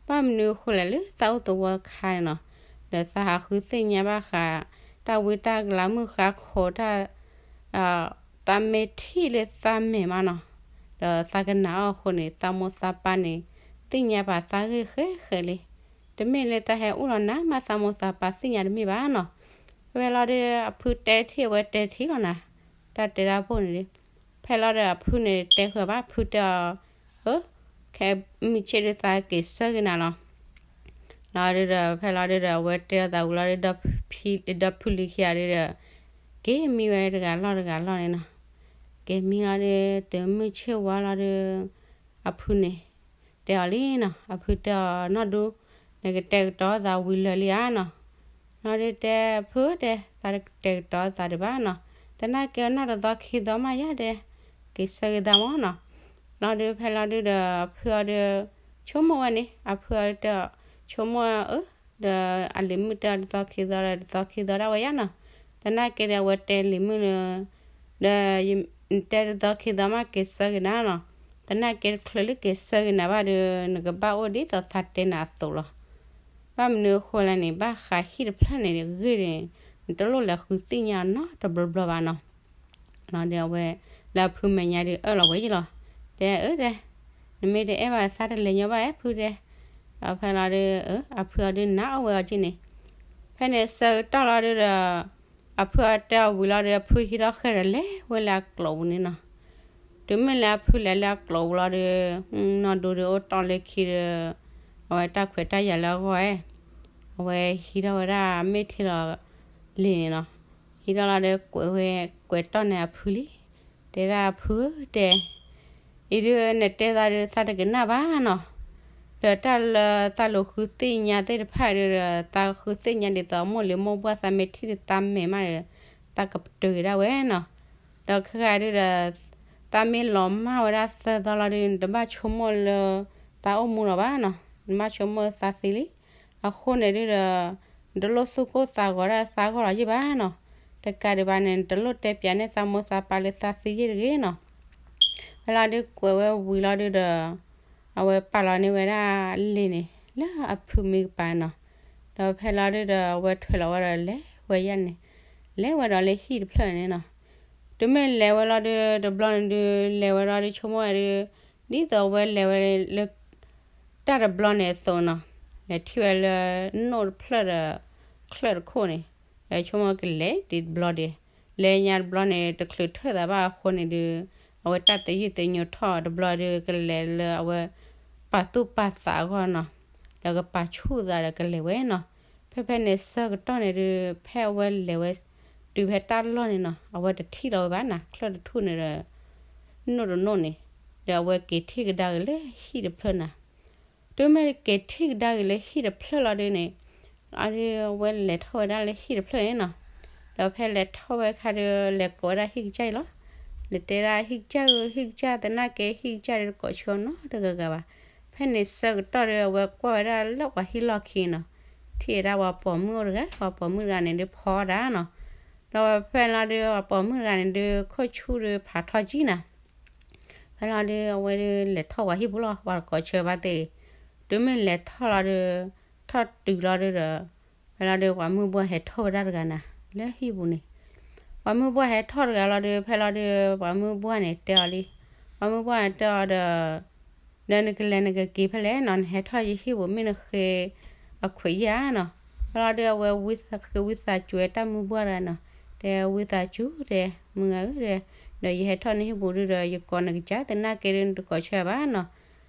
ဘၣ်မနုၤအဃိလဲၣ်လၢသးအိၣ်သဝီခါန့ၣ်နီၤ, ဒီးသးဟးဃုသ့ၣ်ညါဘၣ်ဃး တၢ်ဝံတၢ်ကလၤမုၣ်ဃါခိးတၢ် သးမ့ၢ်ထံၣ်လၢသးမဲာ်မးနီၤ, ဒီးသးကနၣ်အီၤအဃိန့ၣ် သးမိၢ်သးပၢ်န့ၣ် သ့ၣ်ညါဘၣ်သးဂ့ၢ်ဃဲဃဲလံ. တမ့ၢ်လၢသးဟဲအိၣ်လီၤနၤမး သးမိၢ်သးပၢ်သ့ၣ်ညါတမ့ၢ်ဘၣ်နီၤ. ဖဲလီၤဒုး အဖုတဲထံၣ်အဝဲတဲထံၣ်လီၤနၤ, တၢ်တဲတၢ်ပိၢ်န့ၣ်ဒုး ဖဲလီၤဒီးအဖုန့ၣ်တဲဃုာ်ဘၣ် ဖုတဲအီၤ, အၢ, ခဲမုၢ်ဆ့ၣ်ဒုးသးက့ၤဆၢက့ၤနၤလီၤ. လီၤဒုးဒီး ဖဲလီၤဒုးဒီး အဝဲတဲလိာ်သးဝံၤလီၤဒုး ဒီဖုလံၤခံဂၤဒုးဒီး က့ၤမံဝဲတဂၤလီၢ်တဂၤလီၢ်န့ၣ်နီၤ. က့ၤမံလီၤဒုး တုၤမုၢ်ဆ့ၣ်ဝါလီၤဒုး အဖုန့ၣ် တဲအီၤလံနီၤ, အဖုတဲအီၤ နီၢ်ဒူ နကတဲာ်ကတီၤသးဝံၤလၢာ်လံဧါနီၤ. လီၤဒုးတဲ ဖုဧၢတဲ သးတတဲာ်ကတီၤသးဒံးဘၣ်နီၤ, သနာ်က့နီၢ်တသီခံသီမးယါတဲ က့ၤဆၢက့ၤသးမၢ်နီၤ. လီၤဒုးဖဲလီၤဒုးဒီး အဖုအီၤဒုး ဆိကမိၣ်ဝဲန့ၣ် အဖုအီၤတဲအီၤ ဆိကမိၣ်အၢ ဒီးအလံၤမုၣ်တဲအီၤတသီခံသီဒီး တသီခံသီဒၣ်ဝဲယါနီၤ. သနာ်က့ဒီး အဝဲတဲလံၤမုၣ်လၢ ဒီး နတဲတသီခံသီမးက့ၤဆၢက့ၤနၤနီၤ, သနာ်က့တချုးလၢက့ၤဆၢက့ၤနၤဘၣ်ဒီး နကဘၣ်အိၣ်ဒ်သိးသးတဲနၤအသိးလီၤ. ဘၣ်မနုၤအဃိလဲၣ်န့ၣ် ဘၣ်ဃးဟံၣ်တဖျၢၣ်န့ၣ်ဂ့ၢ်န့ၣ် နတလိၣ်လဲၤဃုသ့ၣ်ညါနီတဘျီဘျီဘၣ်နီၤ. လီၤဒုးအဝဲ လၢအဖုမဲာ်ညါဒုးအၢၣ်လီၤဝဲယလီၤ. တဲအၢတဲ နမ့ၢ်တအဲၣ်ဘၣ်သးတလဲၤညီဘၣ်အဲၣ်ဖုတဲ. ဒီးဖဲလီၤဒုး အဖုအီၤဒုးနါအီၣ်ဝဲအီၤက့န့ၣ်, ဖဲန့ၣ်ဆၢကတီၢ်လီၤဒုးဒီး အဖုအီၤတဲအီၤဝံၤလီၤဒုး အဖုဟံးထီၣ်ဃဲဒီးလဲၤဝဲလၢအကျိာ်ပူၤန့ၣ်နီၤ. တုၤမ့ၢ်လၢအဖုလဲၤလၢအကျိာ်ပူၤလီၤဒုး နီၢ်ဒူဒုးအိၣ်တီၢ်လၢခံဒီး အဝဲတၢ်ခွဲးတၢ်ယာ်လၢအဂီၢ်ဝဲ အဝဲဟံးထီၣ်ဝဲဒၣ်မ့ၢ်ထံလီၤလံၤန့ၣ်နီၤ. ဟံးထီၣ်လီၤဒီးကွဲးဝဲ ကွဲးတီၢ်န့ၢ်အဖုလံ. တဲဒၣ်အဖုဧၢတဲ အံၤဒုးနတဲသးဒုးသးတကနၣ်ဘၣ်နီၤ. ဒီးတၢ်လၢသးလိၤဃုသ့ၣ်ညါသ့ၣ်တဖၣ်ဒုးဒီး သးဃုသ့ၣ်ညါဒ်သိးမိၢ်လံၤမိၢ်ပှၢ်သးမ့ၢ်ထံၣ်ဒုးသးမဲာ်မးဒီး သးကပတုာ်က့ၤဒၣ်ဝဲနီၤ. ဒီးခဲဂၤဒုးဒီး သးမ့ၢ်လီၤမၢ်ဝဲဒၣ်သၢသီလီၤဒုး နတဘၣ်ဆိကမိၣ်လၢ သးအိၣ်မူလီၤဘၣ်နီၤ. နဘၣ်ဆိကမိၣ်သးသံလံ. အဃိန့ၣ်ဒုးဒီး နတလိၣ်သူၣ်ကိၢ်သးဂီၤဒၣ်သးဂီၢ်လီၤယ့ၢ်ဘၣ်နီၤ. တကးဒံးဘၣ်န့ၣ် နတလိၣ်တဲပၠးန့ၢ်သးမိၢ်သးပၢ်လၢသးသံယ့ၢ်တဂ့ၤနီၤ. ဖဲလီၤဒုးကွဲးဝဲဝံၤလီၤဒုးဒီး အဝဲပာ်လီၤန့ၢ်ဝဲဒၣ်လံၤန့ၣ် လၢအဖုမံကပၤနီၤ. ဒီးဖဲလီၤဒုးဒီး အဝဲထွဲလီၤဝဲဒီးလဲၤဝဲယါန့ၣ် လဲၤဝဲဒီးလၢဟံၣ်တဖျၢၣ်န့ၣ်နီၤ. တုၤမ့ၢ်လဲၤဝဲလီၤဒုး တဘျီန့ၣ်ဒုး လဲၤဝဲလီၤဒုး ဆိကမိၣ်ဝဲဒုး ဒ်သိးအဝဲလဲၤဝဲလၢ တၢ်တဘျီန့ၣ်အသိးနီၤ, လဲၤထံၣ်ဝဲလၢ နိၣ်တဖျၢၣ်ဒီး ချၢၣ်တခိၣ်န့ၣ်, ဒီးဆိကမိၣ်ကလဲၤဒ်တဘျီဒုး, လဲၤညါတဘျီန့ၣ် တချုးထၢၣ်သးဘၣ်အဃိန့ၣ်ဒုး အဝဲတၢ်သယုၢ်သညိထီၣ်တဘျီဒုး ကလဲၤလၢအဝဲ ပာ်သူၣ်ပာ်သးအဂီၢ်နီၤ, ဒီးကပာ်ဆူၣ်သးဒီးကလဲၤဝဲနီၤ. ဖဲဖဲန့ၣ်ဆၢကတီၢ်န့ၣ်ဒုး ဖဲအဝဲလဲၤဝဲ တုၤဖဲတၢ်လီၢ်န့ၣ်နီၤ အဝဲတထံၣ်လီၤဝဲဘၣ်နၤ ချၢၣ်တထူၣ်န့ၣ်ဒီး နိၣ်တနိၣ်န့ၣ်, ဒီးအဝဲက့ၤထံၣ်ကဒါက့ၤလၢဟံၣ်တဖျၢၣ်နၤ. တုၤမ့ၢ်က့ၤထံၣ်ကဒါက့ၤလၢဟံၣ်တဖျၢၣ်လီၤဒုးန့ၣ်, အဝဲလဲၤထီၣ်ဝဲဒၣ်လၢဟံၣ်တဖျၢၣ်န့ၣ်နီၤ. ဒီးဖဲလဲၤထီၣ်ဝဲအခါဒီး လဲၤကိးဝဲဒၣ်ဟံၣ်ကစၢ်အံၤလီၤ. လဲၤတဲဒၣ်ဟံၣ်ကစၢ်ဧၢ ဟံၣ်ကစၢ်သနာ်က့ ဟံၣ်ကစၢ်ဒီးတကိးဆၢအီၤနီတဂၤဂၤဘၣ်. ဖဲန့ၣ်ဆၢကတီၢ်ဒီး အဝဲကွၢ်ဝဲဒၣ်လၢပှၤဟံၣ်လီၢ်ခံနီၤ, ထံၣ်ဝဲဒၣ်ပှၤပိာ်မုၣ်အိၣ်တဂၤ, ပှၤပိာ်မုၣ်တဂၤန့ၣ်ဒုးဖီတၢ်နီၤ. ဒီးဖဲလီၤဒုး ပှၤပိာ်မုၣ်တဂၤန့ၣ်ဒုး ခိၣ်ဆူၣ်ဒုးဖးထီကံနၤ. ဖဲလီၤဒုး အဝဲဒုးလဲၤထီၣ်ပှၤဟံၣ်ပူၤလီၤ, ပှၤတကိးဆၢဘၣ်သ့ၣ်. တုၤမ့ၢ်လဲၤထီၣ်လီၤဒုး ထီၣ်တုၤလီၤဒုးဒီး ဖဲလီၤဒုး ပှၤမုၢ်ဘှီၣ်ဟဲထီၣ်ဝဲဒၣ်တဂၤနၤ လၢဟံၣ်ပူၤန့ၣ်. ပှၤမုၢ်ဘှီၣ်ဟဲထီၣ်တဂၤလီၤဒုး ဖဲလီၤဒုး ပှၤမုၢ်ဘှီၣ်န့ၣ်တဲအီၤလံ. ပှၤမုၢ်ဘှီၣ်န့ၣ်တဲအီၤဒီး ဒီးနကလဲၤနကက့ၤဖဲလဲၣ်နီၤ, နဟဲထီၣ်ယဟံၣ်ပူၤ မ့ၢ်နဃ့အခွဲးယာ်ဧါနီၤ. ဖဲလီၤဒုး အဝဲဃ့ဝံသးစူၤဝဲတၢ်မုၢ်ဘှီၣ်တဂၤနီၤ, တဲဝံသးစူၤတဲ မုၢ်ဂၤဧၢတဲ, ဒီးယဟဲထီၣ်နဟံၣ်ပူၤဒုးဒီး ယကိးနကစၢ်သနာ်က့ဒုး နတကိးဆၢဘၣ်နီၤ.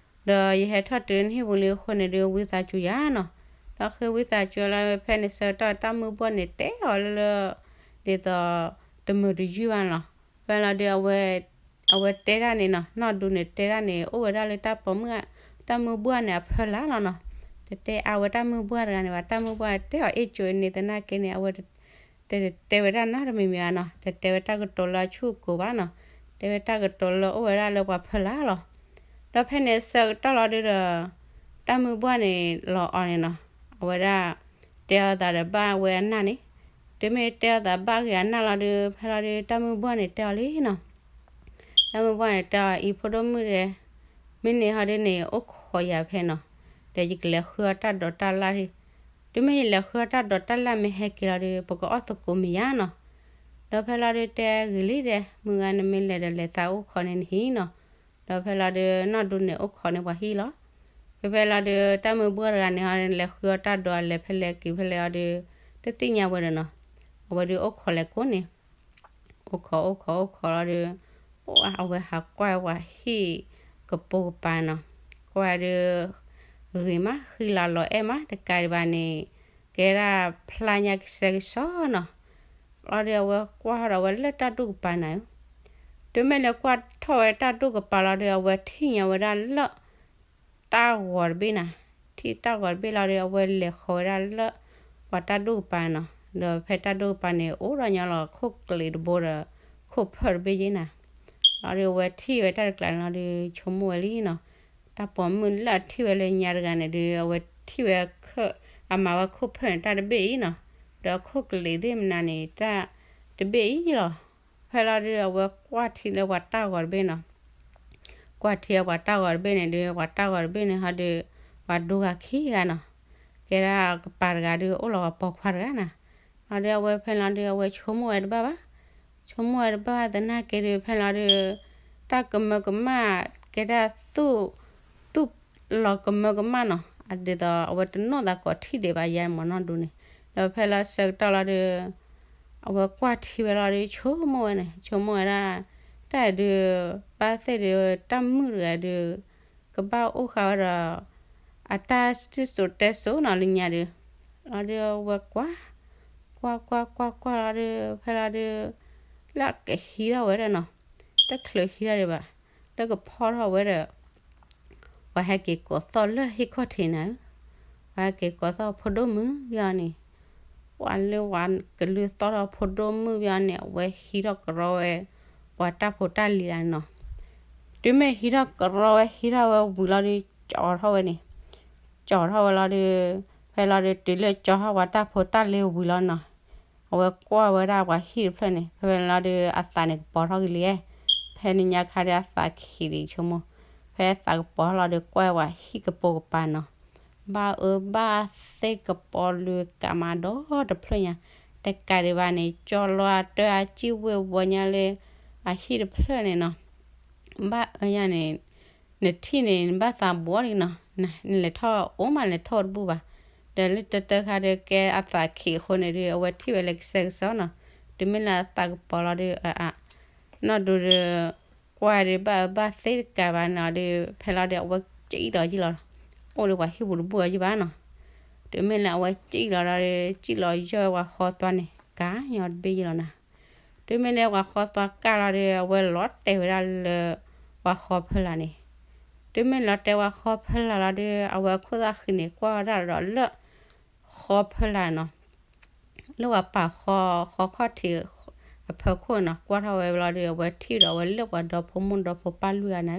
ဒီးယဟဲထီၣ်တုၤနဟံၣ်ပူၤလံအဃိန့ၣ်ဒုး ဝံသးစူၤယၤနီၤ. ဒီးဃ့ဝံသးစူၤလီၤ ဖဲန့ၣ်ဆၢကတီၢ်တၢ်မုၢ်ဘှီၣ်န့ၣ်တဲအီၤလၢလၢ ဒ်သိး တမုာ်တယုၢ်ဘၣ်နီၤ. ဖဲလီၤဒုး အဝဲတဲဒၣ်န့ၣ်နီၤ, နီၢ်ဒူန့ၣ်တဲဒၣ်န့ၣ် အိၣ်ဝဲဒၣ်လၢတၢ်ပိာ်မုၣ် တၢ်မုၢ်ဘှီၣ်န့ၣ်အဖီလာ်လီၤနီၤ. တတဲအါဝဲတၢ်မုၢ်ဘှီၣ်တဂၤန့ၣ်ဘၣ်, တၢ်မုၢ်ဘှီၣ်တဲအီၤအ့ၣ်ကၠိအံၤန့ၣ် သနာ်က့န့ၣ် အဝဲ တတဲဝဲဒၣ်နီတမံၤမံၤဘၣ်နီၤ, တတဲဝဲတၢ်ကတိၤလၢအဆူၣ်ကိၤဘၣ်နီၤ, တဲဝဲတၢ်ကတိၤလၢအိၣ်ဝဲဒၣ်လၢပှၤဖီလာ်လီၤ. ဒီးဖဲန့ၣ်ဆၢကတီၢ်လီၤဒုးဒီး တၢ်မုၢ်ဘှီၣ်န့ၣ်လီၤအီၤန့ၣ်နီၤ, အဝဲဒၣ် တဲအီၤသးဒီးဘၣ်ဝဲအနၢ်န့ၣ်, တုၤမ့ၢ်တဲအီၤသးဘၣ်ဂ့ၤအနၢ်လီၤဒုး ဖဲလီၤဒုး တၢ်မုၢ်ဘှီၣ်န့ၣ်တဲအီၤလံနီၤ. တၢ်မုၢ်ဘှီၣ်န့ၣ်တဲအီၤ အံၤဖိဒိၣ်မုၣ်ဒီး မ့ၢ်န့ၣ်ဟီဒုးန့ၣ် အိၣ်ခိးယၤဖဲနီၤ, ဒီးယကလဲၤဃုအီၣ်တၢ်ဒိးတၢ်လၣ်, တုၤမ့ၢ်ယလဲၤဃုအီၣ်တၢ်ဒိးတၢ်လၣ်မ့ၢ်ဟဲက့ၤလီၤဒုး ပကအီၣ်သကိးမ့ၢ်ယါနီၤ. ဒီးဖဲလီၤဒုးတဲဂ့ၤလံဒီး မုၢ်ဂၤနမ့ၢ်လဲၤဒီးလဲၤသးအိၣ်ခိးန့ၢ်နဟံၣ်နီၤ. ဒီးဖဲလီၤဒုး နီၢ်ဒူန့ၣ်အိၣ်ခိးန့ၢ်ပှၤဟံၣ်လီၤ. ဖဲဖဲလီၤဒုး တၢ်မုၢ်ဘှီၣ်တဂၤန့ၣ်ဟီ လဲၤဃုအီၣ်တၢ်ဒိးလဲၤဖဲလဲၣ်က့ၤဖဲလဲၣ်အီၤဒုး တသ့ၣ်ညါဝဲဒီးနီၤ, အဝဲဒုးအိၣ်ခိးလဲၤကိးန့ၣ် အိၣ်ခိးအိၣ်ခိးအိၣ်ခိးလီၤဒုး အဝဲဟးကွၢ်ဝဲဟံၣ် ကပိာ်ကပၤနီၤ. ကွၢ်ဒုး ဂ့ၤမး ဃံလၤလီၤအဲၣ်မး တကးဒံးဘၣ်န့ၣ် ကဲဒၣ်ဖျါညါကစဲကစီနီၤ. လီၤဒုးအဝဲကွၢ်ထီၣ်ဒီးအဝဲလၢတၢ်ဒိၣ်ကပၤနၤဧၢ, တုၤမ့ၢ်လၢကွၢ်ထီၣ်ဝဲတၢ်ဒိၣ်ကပၤလီၤဒုး အဝဲထံၣ်ညါဝဲဒၣ်လၢ တၢ်ဂီၤတဘ့ၣ်နၤ, ထံၣ်တၢ်ဂီၤတဘ့ၣ်လီၤဒီး အဝဲလဲၤဃီၤဝဲဒၣ်လၢ ပှၤတၢ်ဒိၣ်ကပၤနီၤ. ဒီးဖဲတၢ်ဒိၣ်ကပၤန့ၣ် အိၣ်ဒီးညီလီၤ ခိၣ်ကျ့းတဘိဒီး ခိၣ်ဖၢၣ်တဘ့ၣ်ယ့ၣ်နၤ. လီၤဒုးအဝဲထံၣ်ဝဲတၢ်တကျးန့ၣ်လီၤဒုး ဆိကမိၣ်ဝဲလံနီၤ. တၢ်ပိာ်မုၣ်လၢအထံၣ်ဝဲလၢညါတဂၤန့ၣ်ဒုး အဝဲထံၣ်ဝဲ အမၤဝဲခိၣ်ဖၢၣ်န့ၣ် တၢ်တဘ့ၣ်အံၤနီၤ. ဒီးခိၣ်ကျ့းသ့ၣ်မနုၤန့ၣ် တၢ်တဘ့ၣ်အံၤလီၤ. ဖဲလီၤဒုး အဝဲကွၢ်ထံလၢပှၤတၢ်ဂီၤတဘ့ၣ်နီၤ. ကွၢ်ထံအပှၤတၢ်ဂီၤတဘ့ၣ်န့ၣ်ဒုး ပှၤတၢ်ဂီၤတဘ့ၣ်န့ၣ်ဟီဒုး ပှၤဒိဂၤခံဂၤနီၤ. ကဲဒၣ်ကပၤတဂၤဒုး အိၣ်လီၤပှၤပိာ်ခွါတဂၤနၤ. လီၤဒုးအဝဲဖဲလီၤဒုး အဝဲဆိကမိၣ်ဝဲတဘၣ်ဘၣ်. ဆိကမိၣ်ဝဲတဘၣ်သနာ်က့ဒုး ဖဲလီၤဒုး တၢ်ကမၢကမၣ် ကဲဒၣ်သူၣ် သူၣ်လီၤကမၢကမၣ်နီၤ. ဒ်သိးအဝဲတနီၣ်သးကိးထံၣ်ဒံးဘၣ်ယါမၢ်နီၢ်ဒူန့ၣ်. ဒီးဖဲလီၤဆၢကတီၢ်လီၤဒုး အဝဲကွၢ်ထံဝဲလီၤဒုး ဆိကမိၣ်ဝဲန့ၣ် ဆိကမိၣ်ဝဲဒၣ် တၢ်ဒုး ဘၣ်သ့ၣ်ဒုး တၢ်မုၣ်တဂၤဒုး ကဘၣ်အိၣ်ဃာ်ဝဲဒီး အတၢ်စံၣ်စိၤတဲစိၤနီၤလၢညါဒုး. လီၤဒုးအဝဲကွၢ် ကွၢ်ကွၢ်ကွၢ်ကွၢ်လီၤဒုး ဖဲလီၤဒုး လၢအကဟံးထီၣ်ဝဲဒၣ်နီၤ. တချုးဟံးထီၣ်ဒံးဘၣ် လၢကဖီထီၣ်ဝဲဒီး ပှၤဟဲက့ၤကိးသီၣ်လၢဟံၣ်ခီၣ်ထံးနၤဧၢ, ပှၤဟဲက့ၤကိးသီၣ်ဖိဒိၣ်မုၣ်ယီၤန့ၣ်, ပှၤလၢပှၤကလုၢ်သီၣ်ထီၣ်ဖိဒိၣ်မုၣ်ယီၤန့ၣ် အဝဲဟံးထီၣ်ကရီဝဲ ပှၤတၢ်ဖိတၢ်လံၤလၢန့ၣ်နီၤ. တုၤမ့ၢ်ဟံးထီၣ်ကရီဝဲ ဟံးထီၣ်ဝဲဝံၤလီၤဒုး ကၠီထီၣ်ဝဲန့ၣ်, ကၠီထီၣ်ဝဲလီၤဒုး ဖဲလီၤဒုး တုၤလၢကၠီထီၣ်ပှၤတၢ်ဖိတၢ်လံၤဝံၤလီၤနီၤ, အဝဲကွၢ်ဝဲဒၣ်ပှၤဟံၣ်တဖျၢၣ်န့ၣ် ဖဲဖဲလီၤဒုး အသးန့ၣ်ကပီၤထီၣ်က့ၤလံ, ဖဲန့ၣ်ညါခါဒုး အသးခံးဒံးဆိကမိၣ်, ဖဲသးကပီၤထီၣ်လီၤဒုး ကွၢ်ဝဲပှၤဟံၣ်ကပိာ်ကပၤနီၤ, ဘၣ်အၢဘၣ်သ့ၣ်ကပီၤလုာ်ကးမးဒီတဖျၢၣ်ညါ, တကးဒံးဘၣ်န့ၣ် ကၠီလီၤအတၢ်အစံၣ်ဝ့ၤဝီၤညါလၢ အဟံၣ်တဖျၢၣ်န့ၣ်နီၤ, ဘၣ်အၢညါန့ၣ် နထံၣ်န့ၣ် နဘၣ်သးဘှီလံနီၤ, နလဲၤထီၣ်အိၣ်မး လဲၤထီၣ်တဘူၣ်ဘၣ်, ဒီးလၢတၢတၢခါဒုး ကဲအသးခံးအဃိန့ၣ်ဒုး အဝဲထံၣ်ဝဲလၢကစဲကစီနီၤ, တုၤမ့ၢ်လၢအသးကပီၤလီၤဒုး အ နီၢ်ဒူဒုး ကွၢ်ဒုးဘၣ်အၢဘၣ်သ့ၣ်တကးဘၣ်နီၤဒုး ဖဲလီၤဒုး အဝဲစံၣ်လီၤယံၣ်လီၤ, အိၣ်လၢပှၤဟံၣ်ပူၤတဘူၣ်အီၤယံၣ်ဘၣ်နီၤ, တုၤမ့ၢ်လၢအဝဲစံၣ်လီၤဒီး စံၣ်လီၤယီၢ်ဝဲပှၤဃီသွါန့ၣ် ကညီတဘ့ၣ်ယံၣ်လီၤနၤ တုၤမ့ၢ်လၢပှၤဃီသွါကၢ်လီၤဒီး အဝဲလီၤတဲာ်ဝဲဒၣ်လၢ ပှၤဃီဖီလာ်န့ၣ်, တုၤမ့ၢ်လီၤတဲာ်ပှၤဃီဖီလာ်လီၤဒီး အဝဲအခိၣ်သၣ်ဃံးန့ၣ် ကွၢ်ဝဲဒၣ်ဒီးလၢ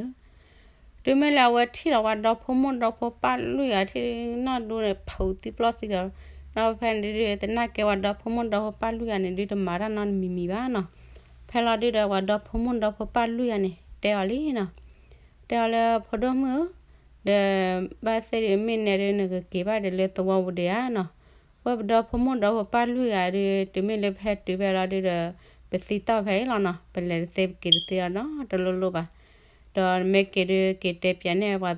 ဃီဖီလာ်နီၤ, လၢပှၤပာ်ဃီ ဃီခီၣ်ထံး အဖီခိၣ်နီၤ, ကွၢ်ထီၣ်ဝဲလီၤဒီး အဝဲထံၣ်ဒီးအဝဲလၢပှၤဒီဖိမိၢ်ဒီဖိပၢ်လွံၢ်ဂၤနၤဧၢ, တုၤမ့ၢ်လၢအဝဲထံၣ်ဒီးပှၤဒီဖိမိၢ်ဒီဖိပၢ်လွံၢ်ဂၤ ထံၣ်နီၢ်ဒူန့ၣ် ဖုးသံပျီၢ်သံဒီး ဒီးဖဲန့ၣ်ဒုး သနာ်က့ပှၤဒီဖိမိၢ်ဒီဖိပၢ်လွံၢ်ဂၤန့ၣ်ဒုး တမၤတၢ်နီတမံၤမံၤဘၣ်နီၤ, ဖဲလီၤဒုးဒီးပှၤဒီဖိမိၢ်ဒီဖိပၢ်လွံၢ်ဂၤန့ၣ် တဲအီၤလံနီၤ, တဲအီၤလၢဖိဒိၣ်မုၣ်ဧၢ, ဒီးဘၣ်သ့ၣ်ဒုးမ့ၢ်နဲဒုး နကက့ၤဘၣ်ဒီးလၢသဝီပူၤဒံးဧါနီၤ, ဝဲပဒီဖိမိၢ်ဒီဖိပၢ်လွံၢ်ဂၤဒုး တုၤမ့ၢ်လၢပဟဲတုၤဖဲလီၤဒုးဒီး ပသံတီၢ်ဖဲအံၤလီၤနီၤ, ပလဲၤတသ့ပက့ၤတသ့အီၤနီတလိၣ်လိၣ်ဘၣ်, ဒီးမ့ၢ်က့ၤဒုးက့ၤတဲပၠးန့ၢ်ပှၤသဝီ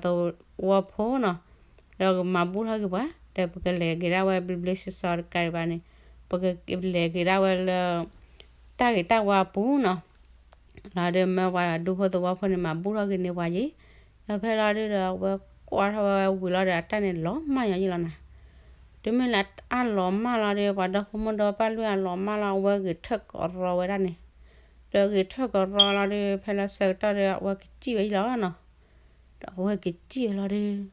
ဖိနီၤ, ဒီးကမၤဘူၣ်ထီၣ်က့ၤပှၤ ဒီးပကလဲၤက့ၤဒၣ်ဝဲဘျ့ဘျ့ဆှီဆှီတကးဒံးဘၣ်န့ၣ်, ပကလဲၤက့ၤဒၣ်ဝဲလၢ တၢ်ဂ့ၤတၢ်ဝါအပူၤနီၤ, လီၤဒုးမၢပှၤဒူဖိသဝီဖိန့ၣ် မၤဘူၣ်ထီၣ်က့ၤန့ၢ်ပှၤယံၤ, ဒီးဖဲလီၤဒုးဒီး အဝဲကွၢ်ထီၣ်ဝဲဝံၤလီၤဒီး အတၢ်န့ၣ်လီၤမၢ်ညီယံၤလီၤနၤ, တုၤမ့ၢ်လၢအလီၤမၢ်လီၤဒီး ပှၤဒီဖိမိၢ်ဒီပၢ်လွံၢ်ဂၤလီၤမၢ်လီၤ အဝဲဂဲၤထၢၣ်ကရီဝဲဒၣ်န့ၣ်, ဒီးဂဲၤထၢၣ်ကရီလီၤဒီး ဖဲလီၤဆၢကတီၢ်ဒီး အဝဲကစံၣ်ဝဲယံၤလီၤနီၤ, ဒီးအဝဲကစံၣ်ဝဲလီၤဒီး ဆိ